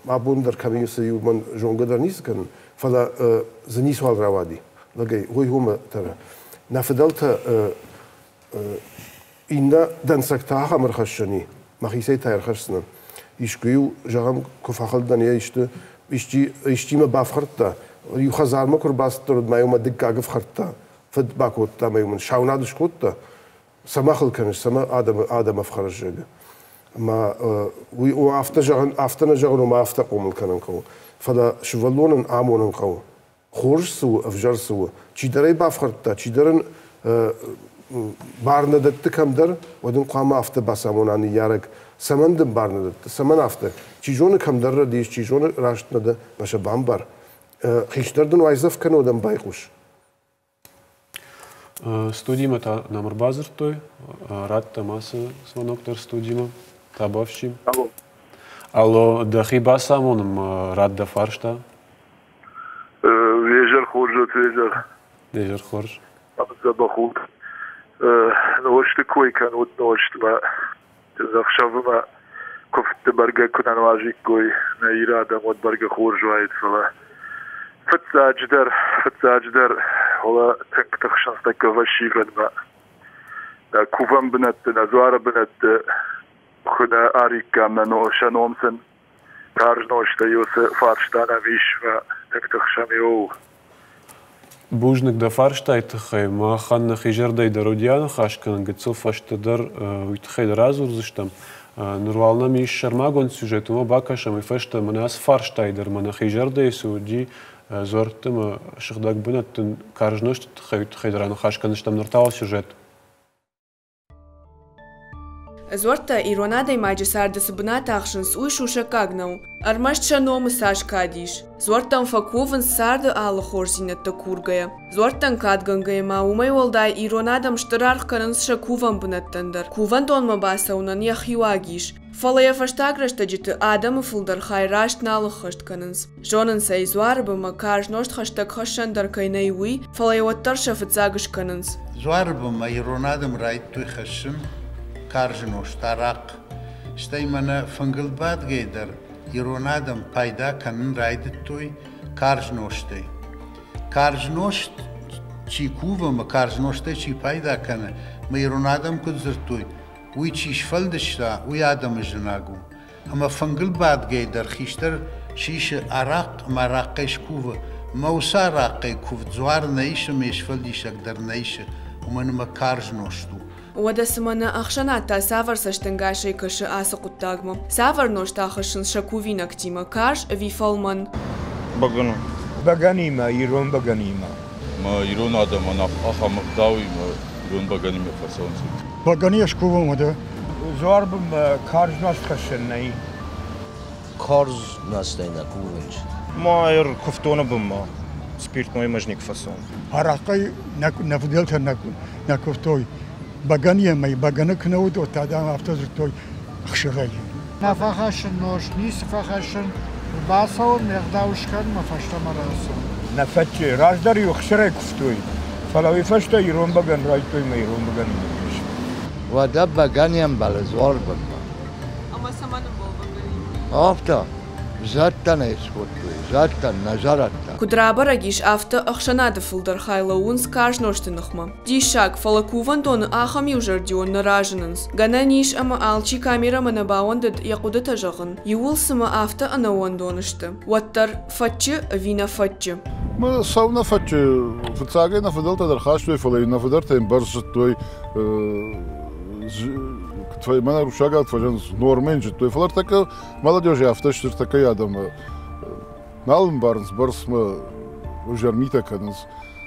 Абон дӕр кӕм и, цы иу мӕн зонгӕ дӕр ницы кӕнын, фӕлӕ дзы ницуал рауади. Лӕгӕй, ой, уымӕ тӕры. Нӕ фыдӕлтӕ Иннӕ дӕнцӕгтӕ ахӕм ӕрхӕссӕн и, мӕхицӕй та ӕрхӕсдзынӕн. Искуы-иу, зӕгъӕм, куы фӕхылдтӕн йӕ исты, исчи, исчи мӕ бафхӕрдта, иу хӕдзармӕ куы рбацыдтӕн, уӕд ма-иу мӕ дыккаг ӕфхӕрдта, фыд бакодта ӕмӕ-иу мын саунад скодта, цӕмӕ хыл кӕныс, цӕмӕ адӕмы, адӕм ӕфхӕрыс, зӕгъгӕ. Ӕмӕ уый афтӕ зӕгъын, афтӕ нӕ зӕгъын, ома афтӕ хъомыл кӕнын хъӕуы, фӕлӕ сывӕллонӕн амонын хъӕуы, хорз цы у, ӕвзӕр цы у. Чидӕр ӕй бафхӕрдта, чидӕр ын бар нӕ дӕтты кӕмдӕр, уӕд ын хъуамӕ афтӕ бацамона ныййарӕг, цӕмӕн дын бар нӕ дӕтты, цӕмӕн афтӕ? Чи зоны, кӕмдӕр рӕдийыс, чи зоны, раст нӕ дӕ, мӕ сӕ бамбар. Хистӕр дын уайдзӕф кӕны, уӕд ӕм байхъус. Студимӕ та нӕм ӕрбадзырдтой. Радтӕм ацы звонок дӕр студимӕ. Табафси. Алло. Алло, дӕхи бацамонынмӕ рад дӕ фарста. Везер хорз уӕд, Везер. Де изӕр хорз. Дзӕбӕх ут. Нозты кой кӕнут нозтмӕ. Ӕхсӕвы ма куывдты бӕргӕ куы нӕ нуазиккой нӕ Иры адӕм, уӕд бӕргӕ хорз уаид, фӕлӕ фыццаджыдӕр, фыццаджыдӕр, фӕлӕ тынг тыхсынц тӕккӕ фӕсивӕдмӕ. Нӕ кувӕн бынӕтты, нӕ дзуары бынӕтты куы нӕ ариккам нӕ сӕ ном сын карз нозтӕй уыцы фарста нӕм ис, тынг тыхсӕм иуыл. Бузныг дӕ фарстайы тыххӕй. Махӕн нӕхи зӕрдӕй дӕр уыди аныхас кӕнын, гыццыл фӕстӕдӕр уый тыххӕй дӕр радзурдзыстӕм. Ныр уал нӕм ис сӕрмагонд сюжет, уымӕ бакӕсӕм, уый фӕстӕ мӕнӕ ацы фарстайы дӕр мӕ нӕхи зӕрдӕйы цы уыди, дзуӕртты ӕмӕ сыгъдӕг бынӕтты карз нозты тыххӕй, уый тыххӕй дӕр аныхас кӕндзыстӕм. Ныр та уал сюжет. Дзуӕрттӕ ирон адӕймаджы царды цы бынат ахсынц, уый сусӕггаг нӕу. Ӕрмӕст сӕ номы цас кад ис. Дзуӕрттӕм фӕкувынц царды алы хорздзинӕдтӕ кургӕйӕ. Дзуӕрттӕн кадгӕнгӕйӕ ма уымӕй уӕлдай ирон адӕм стыр аргъ кӕнынц сӕ кувӕн бынӕттӕн дӕр. Кувӕндонмӕ бацӕуынӕн йӕхи уаг ис. Фӕлӕ йӕ фӕстаг рӕстӕджыты адӕмы фылдӕр хай раст нал ӕххӕст кӕнынц. Зонынц ӕй, дзуары бынмӕ карз нозт хӕстӕг хӕссӕн дӕр кӕй нӕй, уый, фӕлӕ йӕ уӕддӕр сӕ фыццаг скӕнынц. Дзуары бынмӕ ирон адӕм райдыдтой хӕссын карз нозт, арахъхъ. Стӕй мӕнӕ фынгыл бадгӕйӕ дӕр ирон адӕм пайда кӕнын райдыдтой карз нозтӕй. Карз нозт чи кувы ӕмӕ карз нозтӕй чи пайда кӕны, мӕ ирон адӕм куыд дзырдтой, уый чи сфӕлдыста, уый адӕмы знаг у. Ӕмӕ фынгыл бадгӕйӕ дӕр хистӕр сисы арахъхъ ӕмӕ арахъхъӕй скувы. Мӕ уыцы арахъхъӕй куывд дзуар нӕ исы, ме сфӕлдисӕг дӕр нӕ исы, уымӕн ӕмӕ карз нозт у. Уӕдӕ цымӕ нӕ ӕхсӕнад та цавӕр цӕстӕнгасӕй кӕсы ацы хъуыддагмӕ? Цавӕр нозт ахӕссынц сӕ кувинӕгтимӕ, карз ӕви фӕлмӕн? Бӕгӕны. Бӕгӕнимӕ, ирон бӕгӕнимӕ. Мӕ ирон адӕмӕн ахӕм ӕгъдауимӕ ирон бӕгӕнимӕ фӕцӕуынц. Бӕгӕныйӕ скувӕм уӕдӕ. Дзуарбынмӕ карз нозт хӕссӕн нӕй. Карз нозтӕй нӕ кувынц. Ма ӕркуывтоны бынмӕ спиртной мӕзник фӕцӕуын. Арахъхъӕй нӕ фыдӕлтӕ нӕ куывтой. Бӕгӕныйӕ мӕй бӕгӕны куы нӕ уыд, уӕд та дам афтӕ дзырдтой ӕхсырӕй. Нӕ фӕхӕссын нозт, ницы фӕхӕссын. Бацӕуын, ме гъдау скӕн, мӕ фӕстӕмӕ рацӕуын. Нӕ фӕтчы. Раздӕр-иу ӕхсырӕй куывтой, фӕлӕ уый фӕстӕ ирон бӕгӕн райдтой мӕ ирон бӕгӕны ныффыс. Уӕдӕ бӕгӕны ӕмбӕлы дзуарбынмӕ. Ӕмӕ цӕмӕн ӕмбӕлы бӕгӕны? Афтӕ. Зӕдтӕ нӕ скодтой, зӕдтӕ, нӕ зӕрӕдтӕ. Куыд рабӕрӕг ис, афтӕ ӕхсӕнады фылдӕр хай лӕууынц карз нозты ныхмӕ. Диссаг, фӕлӕ кувӕндоны ахӕм иузӕрдион нӕ разынынц. Гӕнӕн ис, ӕмӕ алчи камерӕмӕ нӕ бауӕндыд йӕ хъуыдытӕ зӕгъын. Иууыл цымӕ афтӕ ӕнӕуӕндон сты? Уӕддӕр, фӕтчы ӕви нӕ фӕтчы? Сау нӕ фӕтчы. Фыццагӕй нӕ фыдӕлтӕ дӕр хастой, фӕлӕ нӕ фыдӕлтӕ бӕрц зыдтой мӕнӕ руссагау фӕзӕгъынц, нормӕ зыдтой, фӕлӕ ӕртӕккӕ молодежи афтӕ сты, ӕртӕккӕ адӕмы нал ӕмбарынц, бӕрцмӕ ӕвзӕр митӕ кӕнынц.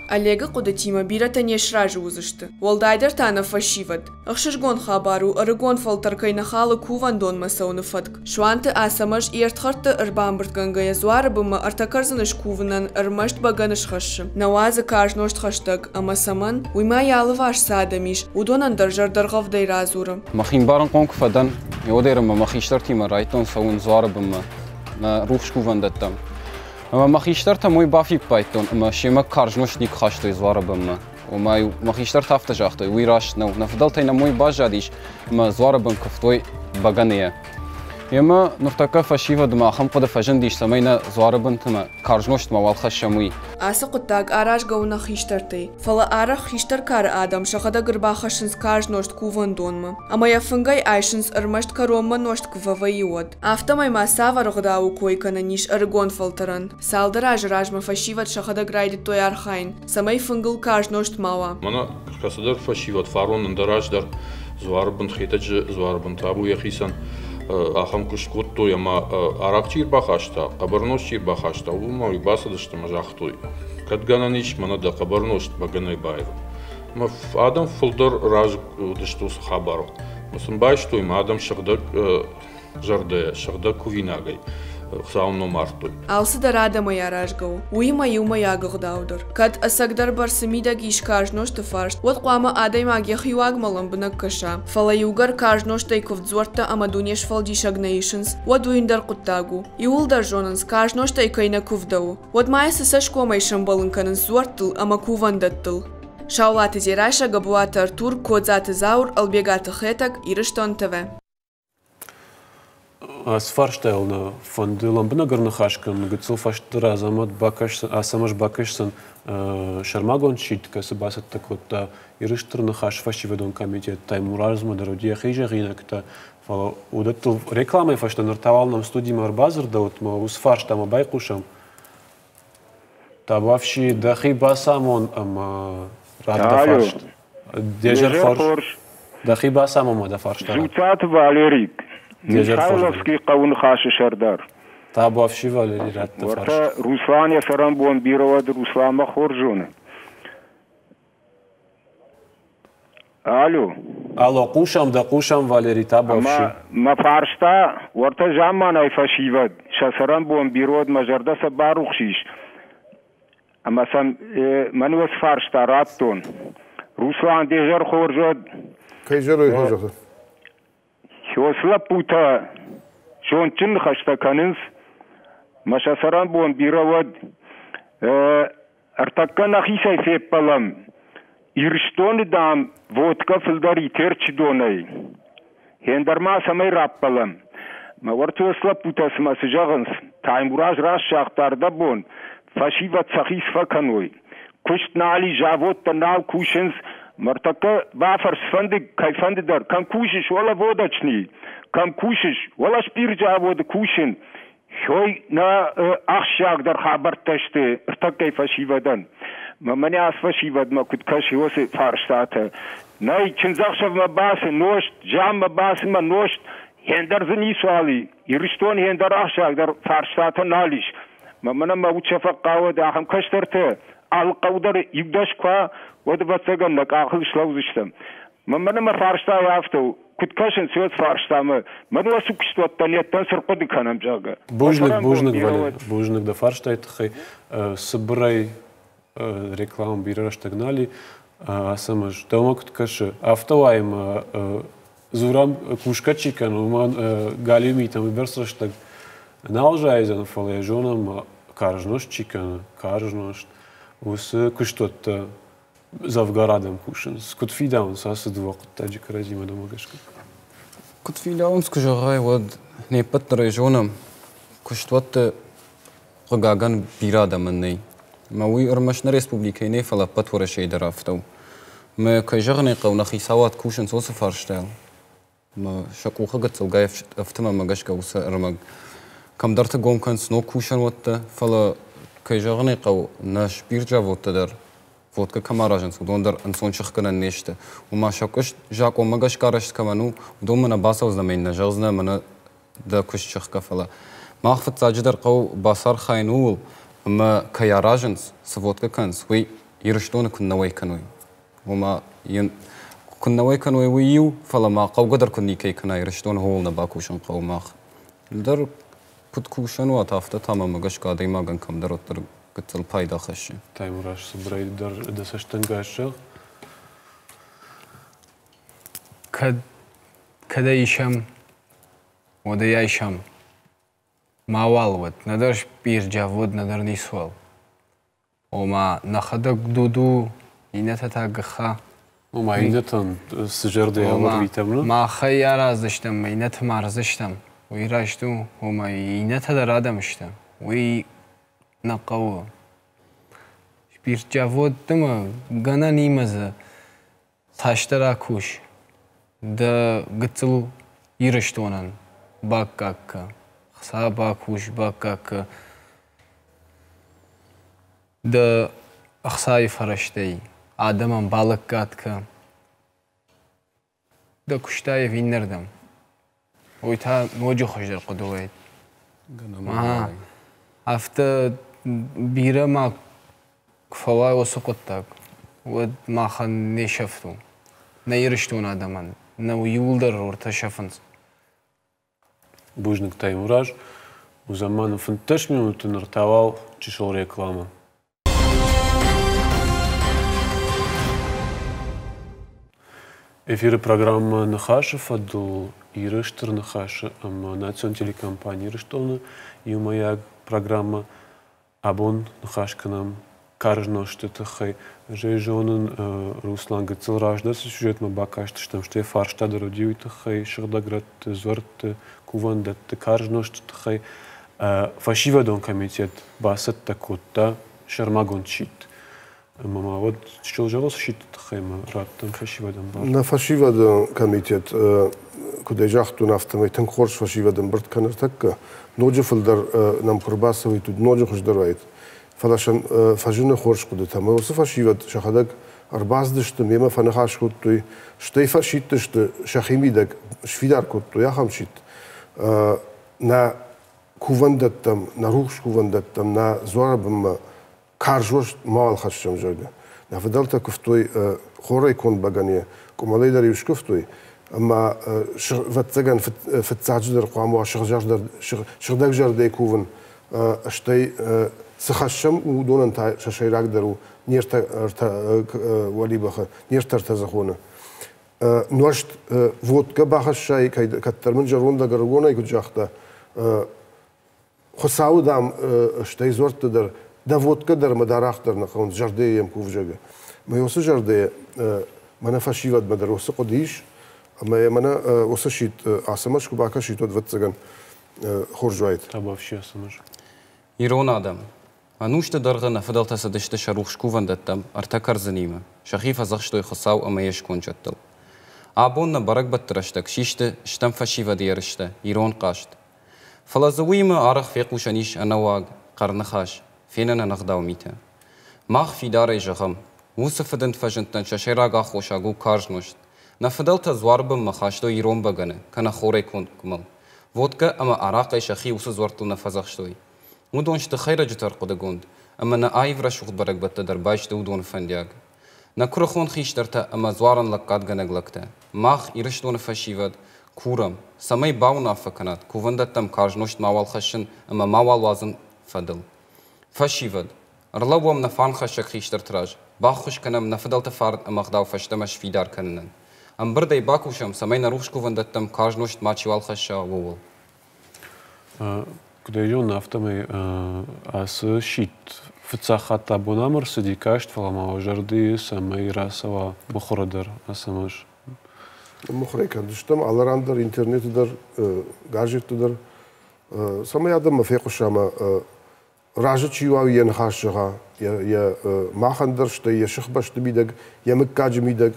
Олегы хъуыдытимӕ бирӕтӕ не сразы уыдзысты, уӕлдайдӕр та нӕ фӕсивӕд. Ӕхсызгон хабар у, ӕрыгон фӕлтӕр кӕй нӕ халы кувӕндонмӕ цӕуыны фӕтк. Суанты Ацӕмӕз йе рдхӕрдты ӕрбамбырдгӕнгӕйӕ дзуары бынмӕ ӕртӕ кӕрдзыны скувынӕн ӕрмӕст бӕгӕны схӕссы. Нӕ уадзы карз нозт хӕстӕг, ӕмӕ цӕмӕн, уый ма йӕ алыварс цы адӕм ис, уыдонӕн дӕр зӕрдӕргъӕвдӕй радзуры. Мӕхи ӕмбарынхъом куы фӕдӕн, уӕдӕй мӕ мӕ хистӕртимӕ райдтон цӕуын дзуары бынмӕ, нӕ рухс кувӕндӕттӕм. Ӕмӕ мӕ хистӕртӕм уый бафиппайдтон, ӕмӕ семӕ карз нозт никуы хастой дзуары бынмӕ. Ома-иу мӕ хистӕртӕ афтӕ загътой, уый раст нӕу. Нӕ фыдӕлтӕй нӕм уый баззадис, ӕмӕ дзуары бын куывтой бӕгӕныйӕ. Емӕ ныртӕккӕ фӕсивӕдмӕ ахӕм хъуыды фӕзындис, цӕмӕй нӕ дзуары бынтмӕ карз нозт мауал хӕссӕм, уый. Ацы хъуыддаг аразгӕ у нӕ хистӕртӕй. Фӕлӕ арӕх хистӕр кары адӕм сӕхӕдӕг ӕрбахӕссынц карз нозт кувӕндонмӕ. Ӕмӕ йӕ фынгӕй айсынц ӕрмӕст кӕронмӕ нозт куы фӕвӕййы, уӕд. Афтӕмӕй ма цавӕр ӕгъдауы кой кӕнӕн ис ӕрыгон фӕлтӕрӕн? Цалдӕр азы размӕ фӕсивӕд сӕхӕдӕг райдыдтой архайын, цӕмӕй фынгыл карз нозт ма уа. Мӕнӕ кӕцыдӕр фӕсивӕд фарон ӕндӕр аз дӕр дзуары бын Хетӕджы дзуары бын табу йӕхицӕн ахӕм куыст кодтой ӕмӕ арахъ чи ӕрбахаста, хъӕбӕр нозт чи ӕрбахаста, уымӕ уый бацыдысты ӕмӕ загътой, кӕд гӕнӕн ис, мӕнӕ дӕ хъӕбӕр нозт бӕгӕнӕй баив. Ӕмӕ адӕм фылдӕр разы уыдысты уыцы хабарыл. Ӕмӕ сын байстой, ӕмӕ адӕм сыгъдӕг зӕрдӕйӕ, сыгъдӕг кувинагӕй. Хуыцауы ном ардтой. Алцыдӕр адӕмӕй аразгӕ у, уыимӕ иумӕйаг ӕгъдау дӕр. Кӕд ӕцӕгдӕр бӕрцы мидӕг ис карз нозты фарст, уӕд хъуамӕ адӕймаг йӕхи уагмӕ лӕмбынӕг кӕса. Фӕлӕ иугӕр карз нозтӕй куывддзуӕрттӕ ӕмӕ дунесфӕлдисӕг нӕ исынц, уӕд уый ӕндӕр хъуыддаг у. Иууылдӕр зонынц, карз нозтӕй кӕй нӕ куывдӕуы. Уӕд ма йӕ цы цӕсгомӕй сӕмбӕлын кӕнынц дзуӕрттыл ӕмӕ кувӕндӕттыл? Саулаты Дзерассӕ, Гӕбуаты Артур, Кодзаты Зауыр, Ӕлбегаты Хетӕг, Ирыстон ТВ. Ацы фарстайыл нӕ фӕнды лӕмбынӕг ӕрныхас кӕнын, гыццыл фӕстӕдӕр Азӕмӕт Ацӕмӕз бакӕсдзӕн сӕрмагонд сидт, кӕцы бацӕттӕ кодта Ирыстыр Ныхас фӕсивӕдон комитет Таймуразмӕ дӕр уыди йӕхи зӕгъинӕгтӕ, фӕлӕ уыдӕттыл рекламӕйы фӕстӕ ныр та уал нӕм студимӕ ӕрбадзырдӕуыд ӕмӕ уыцы фарстамӕ байхъусӕм. Табуафси, дӕхи бацамон ӕмӕ ратт дӕ фарст. Де зӕр хорз. Дӕхи бацамон ӕмӕ дӕ фарста. Дзуццаты Валерик, Михайловский хъӕуы Ныхасы сӕрдар. Табуафси, Валерий, ратт дӕ фарст. Уӕртӕ Руслан йӕ цӕрӕнбон бирӕ уӕд Русланмӕ хорз зоны. Алло. Алло, хъусӕм дӕ, хъусӕм, Валерий, табуафси. Ӕмӕ мӕ фарста, уӕртӕ замманай фӕсивӕд, сӕ цӕрӕнбон бирӕ уӕд мӕ зӕрдӕ сӕ барухс ис. Ӕмӕ сӕм мӕн уыцы фарста радтон. Руслан, де зӕр хорз уӕд. Кӕй зӕрой хорзӕхы? Хёс лӕппутӕ зондджын ныхӕстӕ кӕнынц, мӕ сӕ цӕрӕнбон бирӕ уӕд. Ӕртӕккӕ нӕхицӕй феппӕлӕм. Ирыстоны, дам, водкӕ фылдӕр и Терчы донӕй. Хендӕр ма цӕмӕй раппӕлӕм. Мӕ уӕртӕ лӕппутӕ цымӕ цы зӕгъынц? Таймураз раст загъта ӕрдӕбон, фӕсивӕд сӕхи цы фӕкӕной. Куыст нал и, заводтӕ нал кусынц. Мӕртӕккӕ бафӕрс фӕнды, кӕйфӕнды дӕр, кӕм кусыс, уӕлӕ водочный, кӕм кусыс, уӕлӕ спиртзаводы кусын. Хой нӕ ахсджиагдӕр хабӕрттӕ сты ӕртӕккӕй фӕсивӕдӕн. Мӕнӕ ацы фӕсивӕдмӕ куыд кӕсы уыцы фарстатӕ. Нӕй, чындзӕхсӕвмӕ бацы нозт, зианмӕ бацы мӕ нозт, ӕндӕр дзы ницуал и. Ирыстоны ӕндӕр ахсджиагдӕр фарстатӕ нал ис. Мӕнӕ мӕ уд сӕ фӕхъхъауӕд ахӕм кӕстӕртӕ алы хъӕу дӕр иу-дӕс куы уа, уӕд, ӕвӕццӕгӕн, нӕ къахыл слӕудзыстӕм. Мӕнӕ мӕ фарстайы афтӕ у, куыд кӕсынц, уӕд фарстамӕ. Мӕн уӕ цы куыстуӕттӕ неттӕн цы рхъуыды кӕнӕм, зӕгъгӕ. Бузныг, бузныг, Валерий, бузныг дӕ фарстайы тыххӕй. Цыбырӕй реклама бирӕ рӕстӕг нал и. Ацӕмӕз, дӕумӕ куыд кӕсы, афтӕ уайы ӕмӕ дзурӕм, кусгӕ чи кӕны, уымӕн галиу митӕм уыйбӕрц рӕстӕг нал зайдзӕн, фӕлӕ йӕ зонӕм, карз нозт чи кӕны, карз нозт, уыцы куыстуӕттӕ дзӕвгар адӕм кусынц. Куыд фидауынц ацы дыууӕ хъуыддаджы кӕрӕдзимӕ дӕумӕ гӕсгӕ? Куыд фидауынц, куы зӕгъай, уӕд не ппӕт дӕр ӕй зонӕм, куыстуӕтты хъыгагӕн, бирӕ адӕмӕн нӕй. Ӕмӕ уый ӕрмӕст нӕ республикӕйы нӕ, фӕлӕ ӕппӕт Уӕрӕсейы дӕр афтӕ у. Ӕмӕ, кӕй зӕгъын ӕй хъӕуы, нӕ хицауад кусынц уыцы фарстайыл. Ӕмӕ сӕ къухы гыццылгай ӕфтымӕ гӕсгӕ уыцы ӕрмӕг кӕмдӕрты гом кӕнынц ног кусӕнуӕттӕ, фӕлӕ, кӕй зӕгъын ӕй хъӕуы, нӕ спиртзаводтӕ дӕр водкӕ кӕм аразынц, уыдон дӕр ӕнцон сыхгӕнӕн не сты. Ома сӕ куыст закъонмӕ гӕсгӕ арӕзт кӕмӕн у, уыдонмӕ нӕ бацӕудзынӕ ӕмӕ йын нӕ зӕгъдзынӕ, мӕнӕ дӕ куыст сыхгӕ, фӕлӕ мах фыццаджыдӕр хъӕуы бацархайын ууыл, ӕмӕ кӕй аразынц, цы водкӕ кӕнынц, уый Ирыстоны куыннӕ уӕй кӕной. Ома йын куыннӕ уӕй кӕной, уый иу, фӕлӕ ма хъӕугӕ дӕр куыд никӕй кӕна Ирыстоны, ууыл нӕ бакусын хъӕуы мах. Ӕндӕр куыд кусӕн уат, афтӕ та мӕм гӕсгӕ адӕймагӕн кӕмдӕр уӕддӕр гыццыл пайда хӕссы. Таймураз, цыбырӕй дӕр дӕ цӕстӕнгас зӕгъ. Кӕд, кӕд ӕй исӕм, уӕд ӕй айсӕм. Мауал уӕд, нӕдӕр спъирджавод, нӕдӕр ницуал. Ома, нӕхӕдӕг Дуду, иннӕтӕ та Гыха. Ома, иннӕтӕн цы зӕрдӕйӕ ӕрвитӕм, нӕ? Махӕй араздзыстӕм, иннӕты мардзыстӕм. Уый раст у, ома, иннӕтӕ дӕр адӕм сты. Уый нӕ хъӕуы. Спиртзаводты ма гӕнӕн и мӕ дзы цасдӕр акус дӕ гыццыл Ирыстонӕн баккаг кӕ, хца бакус, баккаг кӕ. Дӕ ӕхцайы фӕрӕзтӕй адӕмӕн балӕггад кӕ. Дӕ куыстай ӕви иннӕрдӕм? Уый та ноджы хуыздӕр хъуыды уаид. Афтӕ бирӕ ма куы фӕуа уыцы хъуыддаг, уӕд махӕн не сӕфт у. Нӕ Ирыстоны адӕмӕн нӕ иууылдӕр рортӕ сӕфынц. Бузныг, Таймураз. Уыдзӕн ма нын 15 минуты, ныр та уал чысыл рекламӕ. Эфиры программӕ Ныхасы фӕдыл Иры Стыр Ныхасы ӕмӕ национ телекомпани Ирыстоны иумӕйаг программӕ. Абон ныхас кӕнӕм карз нозты тыххӕй. Ӕз ӕй зонын, Руслан, гыццыл раздӕр цы сюжетмӕ бакастыстӕм, стӕй фарста дӕр уыди уый тыххӕй, сыгъдӕг рӕтты, дзуӕртты, кувӕндӕтты карз нозты тыххӕй. Фӕсивӕдон комитет бацӕттӕ кодта сӕрмагонд сидт. Ӕмӕ ма уӕд чысыл зӕгъыс сидты тыххӕй ма раттӕм фӕсивӕдӕн бар. Нӕ фӕсивӕды комитет, куыд ӕй загътон, афтӕмӕй тынг хорз фӕсивӕд ӕмбырд кӕны ныртӕккӕ. Ноджы фылдӕр нӕм куы рбацӕуид, уыд ноджы хуыздӕр уаид. Фӕлӕ сӕм фӕзыны хорз хъуыдытӕ. Ӕмӕ уыцы фӕсивӕд сӕхӕдӕг ӕрбацыдысты, мемӕ фӕныхас кодтой, стӕй фӕсидтысты, сӕхимидӕг сфидар кодтой ахӕм сидт. Нӕ кувӕндӕттӕм, нӕ рухс кувӕндӕттӕм, нӕ дзуары бынмӕ карз уӕзт мауал хӕссӕм, зӕгъгӕ. Нӕ фыдӕлтӕ куывтой хорӕй конд бӕгӕныйӕ, къуымӕлӕй дӕр-иу скуывтой, ӕмӕ, ӕвӕццӕгӕн, фыццаджыдӕр хъуамӕ уа сыгъдӕг зӕрдӕйы кувын, стӕй цы хӕссӕм, уыдонӕн та сӕ сӕйрагдӕр у не ртӕ уӕлибӕхы, не ртӕ ӕртӕдзыхоны. Нуӕзт водкӕ бахӕссай, кӕддӕр мын зӕронд ӕрыгонӕй куыд загъта, Хуыцауы, дам, стӕй дзуӕртты дӕр, дӕ водкӕ дӕр ӕмӕ дӕ арахъ дӕр нӕ хъӕуынц, зӕрдӕйы йӕм кувзӕгы. Мӕ уыцы зӕрдӕйы мӕнӕ фӕсивӕдмӕ дӕр уыцы хъуыды ис, ӕмӕ йӕ мӕнӕ уыцы сидт Ацӕмӕз куы бакӕсид, уӕд, ӕвӕццӕгӕн, хорз уаид. Табуафси, Ацӕмӕз. Ирон адӕм. Ӕнусты дӕргъы нӕ фыдӕлтӕ цыдысты сӕ рухс кувӕндӕттӕм ӕртӕ кӕрдзынимӕ, сӕхи фӕдзӕхстой Хуыцау ӕмӕ йе сконд зӕдтыл. Абон нӕ бӕрӕгбӕтты рӕстӕг систы стӕм фӕсивӕды ерыстӕ, ирон хъазт. Фӕлӕ дзы уыимӕ арӕх фехъусӕн ис ӕнӕуаг, хъӕрныхас, фенӕн ӕнӕгъдау митӕ. Мах фидарӕй зӕгъӕм, уыцы фыдынд фӕзындтӕн сӕ сӕйраг аххосаг у карз нозт. Нӕ фыдӕлтӕ дзуары бынмӕ хастой ирон бӕгӕны кӕнӕ хорӕй конд къуымӕл. Водкӕ ӕмӕ арахъӕй сӕхи уыцы дзуӕрттыл нӕ фӕдзӕхстой. Уыдон сты хӕйрӕджыты ӕрхъуыдыгонд, ӕмӕ нӕ аив рӕсугъд бӕрӕгбӕттӕ дӕр байсты уыдоны фӕндиаг. Нӕ куырыхон хистӕртӕ ӕмӕ дзуарӕн лӕггадгӕнӕг лӕгтӕ, мах, Ирыстоны фӕсивӕд, курӕм, цӕмӕй бауынаффӕ кӕнат кувӕндӕттӕм карз нозт мауал хӕссын ӕмӕ мауал уадзын фӕдыл. Фӕсивӕд, ӕрлӕууӕм нӕ фарнхӕссӕг хистӕрты раз, баххуыс кӕнӕм нӕ фыдӕлты фарн ӕмӕ ӕгъдау фӕстӕмӕ сфидар кӕнынӕн. Ӕмбырдӕй бакусӕм, цӕмӕй нӕ рухс кувӕндӕттӕм карз нозт мачиуал хӕсса, ууыл. Куыд ӕй зонын, афтӕмӕй ацы сидт фыццаг хатт абон ам ӕрцыди каст, фӕлӕ ма уӕ зӕрдыйы цӕмӕй рацӕуа мыхуыры дӕр СМС. Мыхуырӕй кӕндзыстӕм алы ран дӕр, интернеты дӕр, газетты дӕр, цӕмӕй адӕммӕ фехъуса ӕмӕ разы чи уа, йӕ ныхас зӕгъа, йӕ махӕн дӕр, стӕй йӕ сыхбӕсты мидӕг, йӕ мыггаджы мидӕг,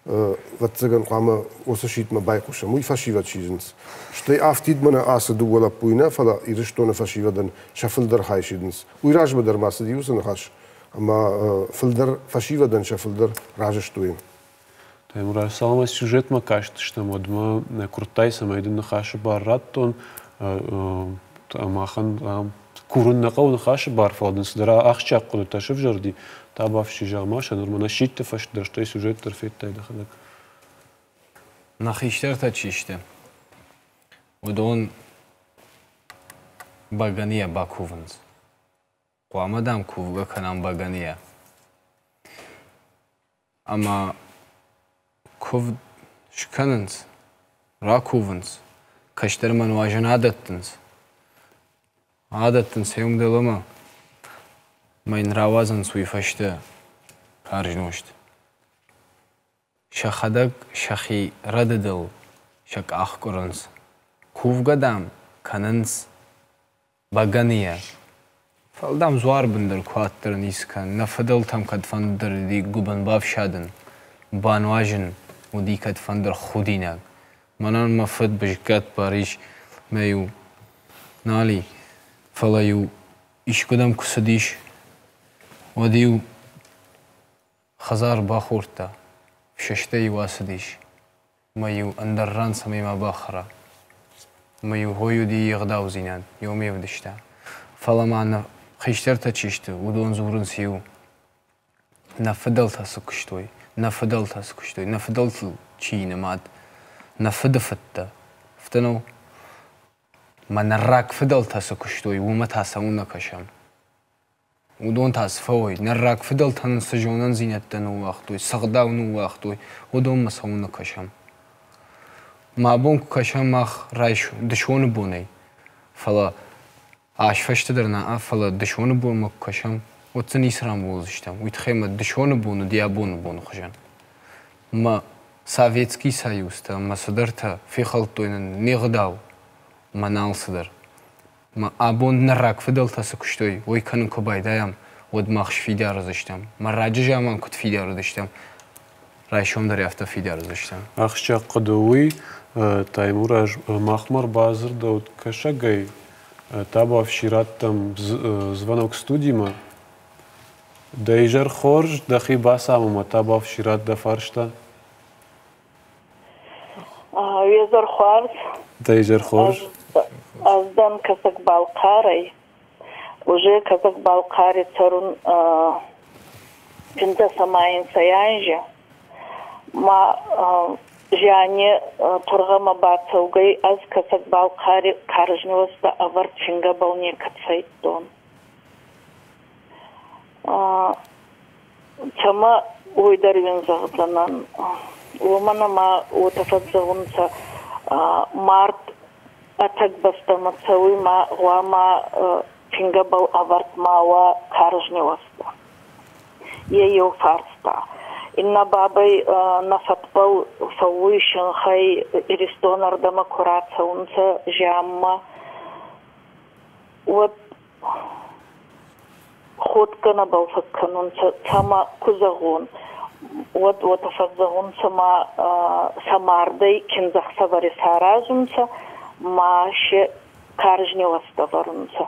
ӕвӕццӕгӕн, хъуамӕ уыцы сидтмӕ байхъусӕм. Уый фӕсивӕд сидынц. Стӕй афтид мӕнӕ ацы дыууӕ лӕппуйы нӕ, фӕлӕ Ирыстоны фӕсивӕдӕн сӕ фылдӕр хай сидынц. Уый размӕ дӕр ма цыди уыцы ныхас, ӕмӕ фылдӕр фӕсивӕдӕн сӕ фылдӕр разы сты. Таймураз, цалынмӕ сюжетмӕ кастыстӕм, уӕдмӕ нӕ куырдтай, цӕмӕй дын ныхасы бар радтон. Махӕн курын нӕ хъӕуы ныхасы бар, фӕлӕ дын цыдӕр ахсджиаг хъуыдытӕ сывзӕрди. Табуафси, зӕгъ-ма сӕ, нырма нӕ сидты фӕстӕ стӕй сюжет дӕр федтай дӕхӕдӕг. Нӕ хистӕртӕ чи сты, уыдон бӕгӕныйӕ бакувынц. Хъуамӕ, дам, кувгӕ кӕнӕм бӕгӕныйӕ. Ӕмӕ куывд скӕнынц, ракувынц, кӕстӕрмӕ нуазӕн адӕттынц. Адӕттынц ӕй уым дӕлӕмӕ ӕмӕ йын рауадзынц уый фӕстӕ карз нозт. Сӕхӕдӕг сӕхи рӕдыдыл сӕ къах къуырынц. Кувгӕ, дам, кӕнынц бӕгӕныйӕ. Фӕлӕ, дам, дзуарбын дӕр куы аддӕр ницы кӕн, нӕ фыдӕлтӕм кӕдфӕндыдӕр уыди гуыбын бафсадын, бануазын уыди кӕдфӕндыр худинаг. Мӕнӕн мӕ фыд Бызгкат Барис мӕ-иу нал и, фӕлӕ-иу искуыдӕм куы цыдис, уӕд-иу хӕдзар бахордта, фсӕстӕй-иу ацыдис. Ӕмӕ-иу ӕндӕр ран цӕмӕй ма бахӕра. Ӕмӕ-иу хой уыди йе гъдаудзинад, йе вдыста. Фӕлӕ ма нӕ хистӕртӕ чи сты, уыдон дзурынц иу: нӕ фыдӕлтӕ цы куыстой, нӕ фыдӕлтӕ цы куыстой, нӕ фыдӕлтыл чи нымад, нӕ фыдыфыдтӕ. Афтӕ нӕу? Мӕнӕ рагфыдӕлтӕ цы куыстой, уымӕ та цӕуылнӕ кӕсӕм? Уыдон та цы фӕуой? Нӕ рагфыдӕлтӕ нын цы зонындзинӕдтӕ ныууагътой, цы гъдау ныууагътой, уыдонмӕ цӕуылнӕ кӕсӕм? Мӕ бон куы кӕсӕм мах райсом, дысоны бонӕй, фӕлӕ азфӕстӕдӕр нӕ, фӕлӕ дысоны бонмӕ куы кӕсӕм, уӕд дзы ницы рамбулдзыстӕм. Уый тыххӕй мӕ дысоны бон уыди абоны боны хуызӕн. Мӕ Советский Союзтӕ ӕмӕ цыдӕртӕ фехӕлдтой нын не гъдау мӕ нал цыдӕр. Мӕ абон нӕ рагфыдӕлтӕ цы куыстой, уый кӕнын куы байдайӕм, уӕд мах сфидар уыдзыстӕм. Мӕ раджы заман куыд фидар уыдыстӕм, райсом дӕр афтӕ фидар уыдзыстӕм. Ахсджиаг хъуыды уый, Таймураз, махмӕ ӕрбадзырдӕуыд кӕсӕгӕй табуафси раттӕм звонок студимӕ. Дӕ изӕр хорз, дӕхи бацамон табуафси ратт дӕ фарста. Уезӕр хуарз. Дӕ изӕр хорз. Ӕз дӕн Кӕсӕг-Балхъарӕй. Уже Кӕсӕг-Балхъари цӕрун финдӕс ӕма инсӕй анзи. Ма зиани тургъӕмӕ бацӕугӕй ӕз Кӕсӕг-Балхъари карз ниуӕзтӕ ӕвӕрд фингӕбӕл некӕд фӕйдтон. Цӕмӕ уой дӕр уин зӕгъдзӕнӕн, уомӕн ӕма уотӕ фӕззӕгъунцӕ, мард ӕцӕг бӕстӕмӕ цӕуй ма гъуама фингӕбӕл ӕвӕрд ма уа карз ниуӕзтӕ. Е еу фарста. Иннӕ бабӕй нӕ фӕдбӕл фӕууй синхӕй Иристонӕрдӕмӕ ку рацӕунцӕ зианмӕ, уӕд ходгӕ нӕбал фӕккӕнунцӕ, цӕмӕ ку зӕгъон, уӕд уотӕ фӕззӕгъунцӕ ма сӕ мардӕй киндзӕхсӕвӕр исаразунцӕ ма се карз ниуӕзтӕ вӕрунцӕ.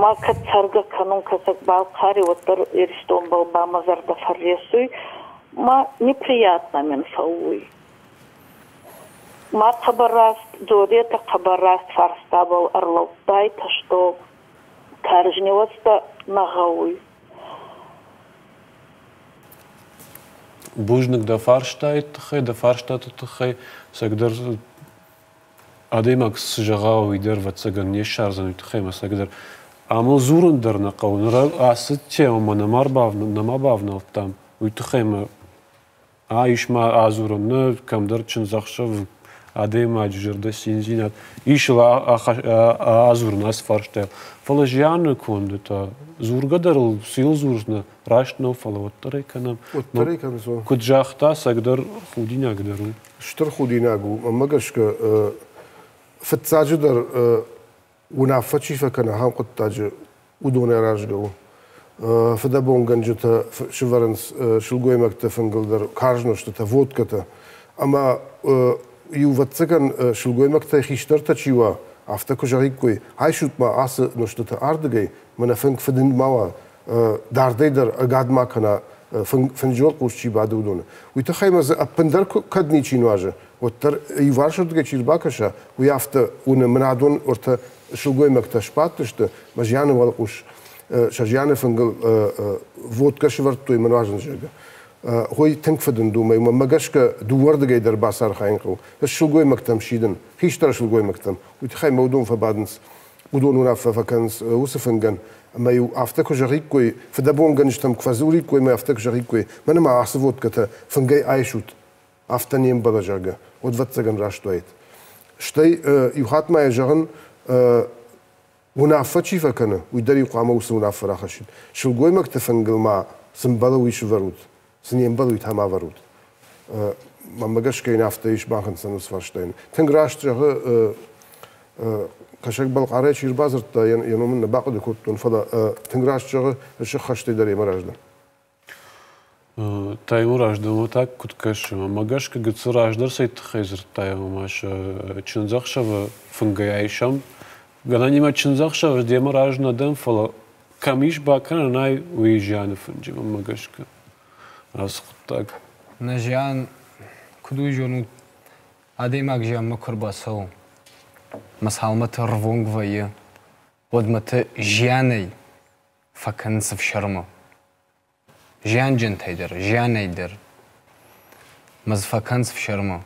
Ма кӕд цӕргӕ кӕнун Кӕсӕг-Балхъари, уӕддӕр Иристонбӕл ба мӕ зӕрдӕ фӕрресуй, ма неприятно мин фӕууй. Ма хъӕбӕр раст дзоретӕ, хъӕбӕр раст фарстабӕл ӕрлӕудтайтӕ, што карз ниуӕзтӕ нӕ гъӕуй. Бузныг дӕ фарстайы тыххӕй, дӕ фарстаты тыххӕй. Цӕгдӕр адӕймаг цы зӕгъа, уый дӕр, ӕвӕццӕгӕн, не ссардзӕн уый тыххӕй ӕмӕ цӕгдӕр ам ыл дзурын дӕр нӕ хъӕуы. Ныр ацы темӕмӕ нӕма бавнӕлдтам, уый тыххӕй ӕмӕ ис ма адзурӕн, нӕ кӕмдӕр чындзӕхсӕв адӕймаджы зӕрдӕ циндзинад, ис ыл адзурын ацы фарстайыл. Фӕлӕ зианы конды та дзургӕ дӕр ыл цы йыл дзурдзынӕ, раст нӕу, фӕлӕ уӕддӕр ӕй кӕнӕм. Уӕддӕр ӕй кӕныс. Куыд загъта, цӕгдӕр худинаг дӕр у. Стыр худинаг у. Мӕнмӕ гӕсгӕ, фыццаджыдӕр уынаффӕ чи фӕкӕны ахӕм хъуыддаджы, уыдон аразгӕ у. Фыдӕбонгӕнджытӕ сывӕрынц сылгоймӕгты фынгыл дӕр карз нозтытӕ, водкӕтӕ. Ӕмӕ иу ӕвӕццӕгӕн сылгоймӕгтӕй хистӕртӕ чи уа, афтӕ куы зӕгъиккой, айсут-ма ацы нозтытӕ ардыгӕй, мӕнӕ фынг фыдынд ма уа, дардӕй дӕр ӕгад ма кӕна, фынджы уӕлхъус чи бады, уыдоны. Уый тыххӕй ма дзы ӕппындӕр кӕд ничи нуазы, уӕддӕр иуварсырдыгӕй чи рбакӕса, уый афтӕ уыны, мынадон ӕртӕ сылгоймӕгтӕ сбадтысты мӕ зианы уӕлхъус сӕ зианы фынгыл водкӕ сывӕрдтой мӕ нуазын, зӕгъгӕ. Хой тынг фыдынд у, мӕ гӕсгӕ дыууӕрдыгӕй дӕр бацархайын хъӕуы. Ӕз сылгоймӕгтӕм сидын, хистӕр сылгоймӕгтӕм, уый тыххӕй мӕ уыдон фӕбадынц, уыдон уынаффӕ фӕкӕнынц уыцы фынгӕн. Ӕмӕ-иу афтӕ куы зӕгъиккой, фыдӕбонгӕнджытӕм куы фӕдзуриккой ӕмӕ афтӕ куы зӕгъиккой, мӕнӕ ма ацы водкӕтӕ фынгӕй айсут, афтӕ не мбӕлы, зӕгъгӕ, уӕд ӕвӕццӕгӕн раст уаид. Стӕй иу хатт ма йӕ зӕгъын, уынаффӕ чи фӕкӕны, уый дӕр-иу хъуамӕ уыцы уынаффӕ рахӕссид. Сылгоймӕгты фынгыл ма цы мбӕлы, уый сывӕрут, цы не мбӕлы, уый та ма вӕрут. Мӕнмӕ гӕсгӕ йын афтӕ ис бахынцӕн уыцы фарстайӕн. Тынг раст зӕгъы Кӕсӕг-Балхъарӕй чи ӕрбадзырдта, йӕ ном ын нӕ бахъуыды кодтон, фӕлӕ тынг раст зӕгъы, сыххӕстӕй дӕр йемӕ раздӕр. Таймураз, дӕумӕ та куыд кӕсы? Мӕнмӕ гӕсгӕ гыццыл раздӕр цӕй тыххӕй дзырдтай ӕмӕ сӕ чындзӕхсӕвы фынгӕй айсӕм. Гӕнӕнимӕ чындзӕхсӕвы демӕ разы нӕ дӕн, фӕлӕ кӕм ис бакӕнӕн ай, уый зианы фынджы, мӕнмӕ гӕсгӕ, ацы хъуыддаг. Нӕ зиан, куыд уый зонут, адӕймаг зианмӕ куы ӕрбацӕуы, мӕ цалмӕты ӕрвонг вӕййы, уӕдмӕты зианӕй фӕкӕнынц ӕфсӕрмы. Зианджынтӕй дӕр, зианӕй дӕр. Мӕ дзы фӕкӕнынц ӕфсӕрмы.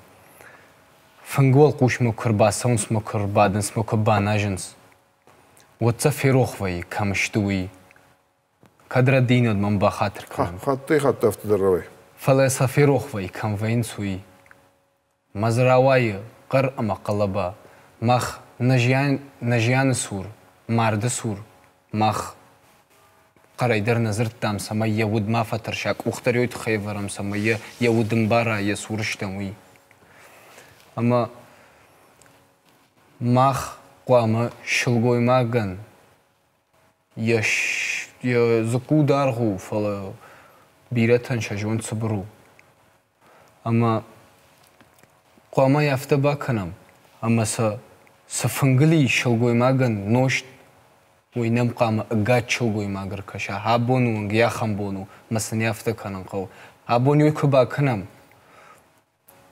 Фынгы уӕлхъусмӕ куы ӕрбацӕуынц мӕ куы ӕрбадынц мӕ куы баназынц, уӕд сӕ ферох вӕййы, кӕм сты, уый. Кӕд рӕдийын, уӕд мӕм бахатыр кӕн. Хаттӕй-хатт афтӕ дӕр рауайы. Фӕлӕ сӕ ферох вӕййы, кӕм вӕййынц, уый. Мӕ дзы рауайы хъӕр ӕмӕ хъӕлӕба. Мах нӕ зиан, нӕ зианы цур, марды цур, мах хъӕрӕй дӕр нӕ дзырдтам, цӕмӕй йӕ уд ма фӕтӕрса, къух дӕр уый тыххӕй ӕвӕрӕм, цӕмӕй йӕ йӕ уд ӕмбара, йӕ цуры стӕм, уый. Ӕмӕ мах хъуамӕ сылгоймагӕн йӕ дзыкку даргъ у, фӕлӕ бирӕтӕн сӕ зонд цыбыр у. Ӕмӕ хъуамӕ афтӕ бакӕнӕм, ӕмӕ сӕ цы фынгыл ис сылгоймагӕн нозт, уый нӕм хъуамӕ ӕгад сылгоймаг ӕркӕса. Абоны онг йӕ ахӕм бон у, ӕмӕ сын афтӕ кӕнын хъӕуы. Абон уый куы бакӕнӕм,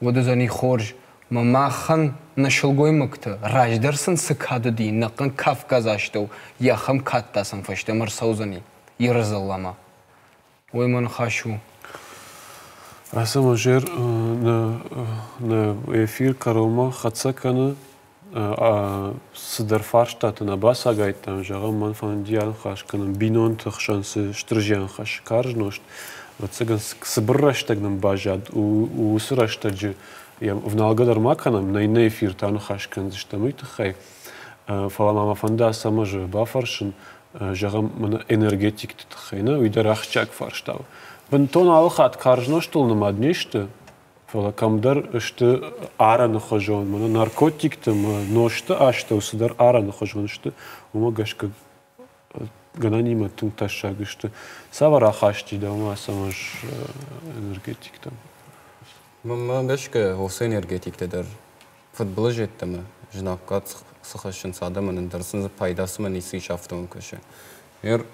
уӕд уыдзӕни хорз. Мӕ махӕн нӕ сылгоймӕгтӕ, раздӕр сын цы кад уыди, нӕхъӕн Кавказы астӕу, йӕ ахӕм кад та сын фӕстӕмӕ ӕрцӕудзӕни Иры дзыллӕмӕ. Уый мӕ ныхас у. Ацы музер нӕ эфир кӕронмӕ хӕццӕ кӕны. Цыдӕр фарстатӕ нӕ бацагайдтам, зӕгъӕм, мӕн фӕнди аныхас кӕнын бинонты хсӕн цы стыр зиан хӕссы карз нозт. Ӕвӕццӕгӕн, цыбыр рӕстӕг нын баззад, уыцы рӕстӕджы йӕм ӕвналгӕ дӕр ма кӕнӕм, нӕ иннӕ эфирты аныхас кӕндзыстӕм уый тыххӕй. Фӕлӕ ма мӕ фӕнды Ацӕмӕзы бафӕрсын, зӕгъӕм, мӕнӕ энергетикты тыххӕй, нӕ, уый дӕр ахсджиаг фарста у. Бынтон алы хатт карз нозтыл нымад не сты, фӕлӕ кӕмдӕр сты арӕны хуызон, мӕнӕ наркотикты ӕмӕ нозты астӕу цыдӕр арӕны хуызон сты, уымӕ гӕсгӕ гӕнӕнимӕ тынг тӕссаг сты. Цавӕр ахаст и дӕумӕ Ацӕмӕз энергетиктӕм? Мӕнмӕ гӕсгӕ, уыцы энергетиктӕ дӕр фыдбылыз йеддӕмӕ знаггад цы хӕссынц адӕмӕн, ӕндӕр сын дзы пайда цымӕ ницы ис, афтӕ мӕм кӕсы. Ныр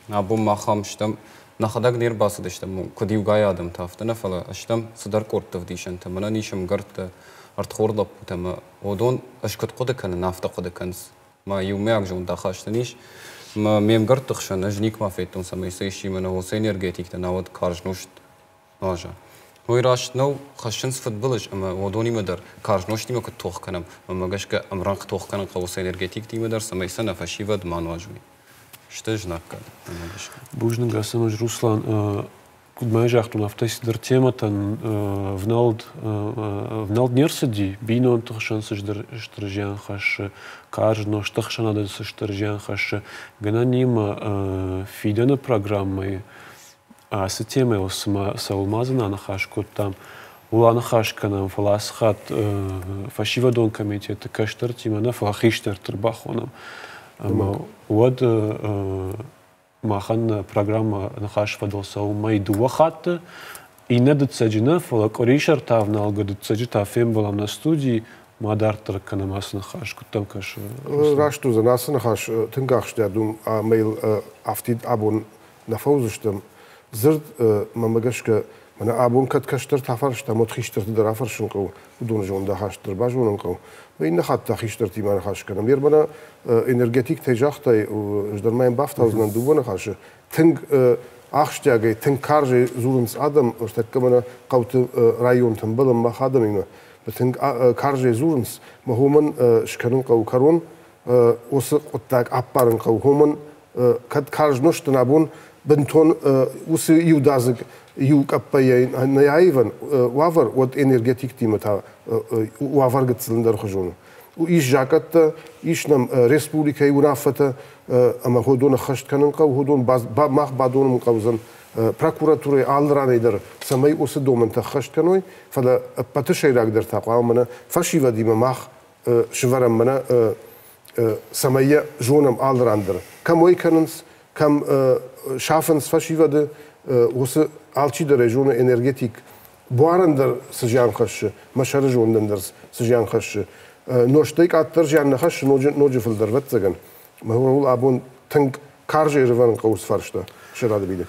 абон мах ам стӕм, нӕхӕдӕг не рбацыдыстӕм, куыд иугай адӕмтӕ, афтӕ нӕ, фӕлӕ стӕм цыдӕр къордты ӕвдисӕнтӕ. Мӕнӕн ис ӕмгӕрттӕ, ӕрдхорд лӕппутӕ ӕмӕ уыдон ӕз куыд хъуыды кӕнын, афтӕ хъуыды кӕнынц. Мӕ иумӕйаг зондахаст ын ис. Мӕ ме мгӕртты хсӕн ӕз никуы федтон, цӕмӕй сӕ исчи мӕнӕ уыцы энергетиктӕ науӕд карз нозт нуаза. Уый раст нӕу, хӕссынц фыдбылыз ӕмӕ уыдонимӕ дӕр карз нозтимӕ куыд тох кӕнӕм, уымӕ гӕсгӕ ӕмрӕнхъ тох кӕнын хъӕуы сӕ энергетиктимӕ дӕр, цӕмӕй сӕ нӕ фӕсивӕд ма нуазой. Сты знаггад, уымӕ гӕсгӕ. Бузныг, Ацӕмӕз Руслан. Куыд ма загътон, афтӕ цыдӕр темӕтӕн ӕвнӕлд, ӕвнӕлд не рцыди. Бинонты хсӕн цы стыр зиан хӕссы, карз нозты ӕхсӕнады цы стыр зиан хӕссы. Гӕнӕнимӕ фидӕны программӕйы Ацы темӕйыл цыма цӕуыл ма дзы аныхас кодтам, ууыл аныхас кӕнӕм, фӕлӕ ацы хатт фӕсивӕдон комитеты кӕстӕртимӕ нӕ, фӕлӕ хистӕрты ӕрбахонӕм. Ӕмӕ уӕд махӕн нӕ программӕ ныхас фӕдыл цӕуы мӕй дыууӕ хатты. Иннӕ дыццӕджы нӕ, фӕлӕ къуырисӕртӕ ӕвналгӕ дыццӕджы та фембӕлӕм нӕ студийы, ма дарддӕр кӕнӕм ацы ныхас. Куыд дӕм кӕсы? Раст уыдзӕн ацы ныхас тынг ахсджиаг у ӕмӕ йыл афтид абон нӕ фӕуыдзыстӕм. Дзырд, мӕнмӕ гӕсгӕ, мӕнӕ абон кӕд кӕстӕртӕ афарстам, уӕд хистӕрты дӕр афӕрсын хъӕуы, уыдоны зондахаст дӕр базонын хъӕуы. Мӕ иннӕ хатт та хистӕртимӕ ныхас кӕнӕм. Ер мӕнӕ энергетиктӕй загътай, ӕз дӕр ма йӕм бафтаудзынӕн дыууӕ ныхасы. Тынг ахсджиагӕй, тынг карзӕй дзурынц адӕм, ныртӕккӕ мӕнӕ хъӕуты районты ӕмбӕлӕм мах адӕмимӕ. Тынг карзӕй дзурынц, мӕ уымӕн скӕнын хъӕуы кӕрон, уыцы хъуыддаг аппарын хъӕуы, уымӕн кӕд карз нозтӕн абон бынтон уыцы иудадзыг иу къӕппӕй нӕ аивӕн уавӕр, уӕд энергетиктимӕ та уавӕр гыццыл ӕндӕрхуызон у. Ис закъӕттӕ, ис нӕм республикӕйы уынаффӕтӕ ӕмӕ уыдон ӕххӕст кӕнын хъӕуы, уыдон мах бадонын хъӕудзӕн прокуратурӕйы алы ранӕй дӕр, цӕмӕй уыцы домӕнтӕ ӕххӕст кӕной, фӕлӕ ӕппӕты сӕйрагдӕр та хъуамӕ мӕнӕ фӕсивӕдимӕ мах сывӕрӕм мӕнӕ цӕмӕй йӕ зонӕм алы ран дӕр. Кӕм уӕй кӕнынц, кӕм сафынц фӕсивӕды, уыцы алчидӕр ӕй зоны энергетик буарӕн дӕр цы зиан хӕссы, мӕ сӕры зондӕн дӕр цы зиан хӕссы. Нозтӕй къаддӕр зиан нӕ хӕссы, ноджы, ноджы фылдӕр, ӕвӕццӕгӕн. Мӕ абон тынг карзӕй ӕрӕвӕрын хъӕуы цы фарста, Сӕрады Бидӕг.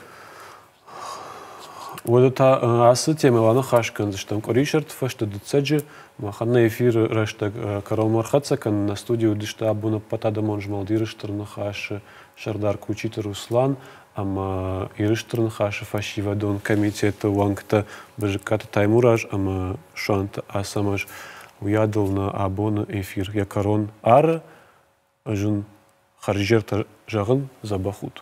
Уӕдӕ та ацы темӕйыл аныхас кӕндзыстӕм къуырисӕрты фӕстӕ дыццӕджы. Махӕн нӕ эфиры рӕстӕг кӕронмӕ ӕрхӕццӕ кӕнын. Нӕ студийы уыдысты абон ӕппӕтадӕмон змӕлд Иры Стыр Ныхас-ы сӕрдар Кучиты Руслан ӕмӕ Иры Стыр Ныхас-ы фӕсивӕдон комитеты уӕнгтӕ Бызыккаты Таймураз ӕмӕ Суанты Ацӕмӕз. Уыйадыл нӕ абоны эфир йӕ кӕрон ары. Ӕз ын хӕрзизӕртӕ зӕгъын, дзӕбӕх ут.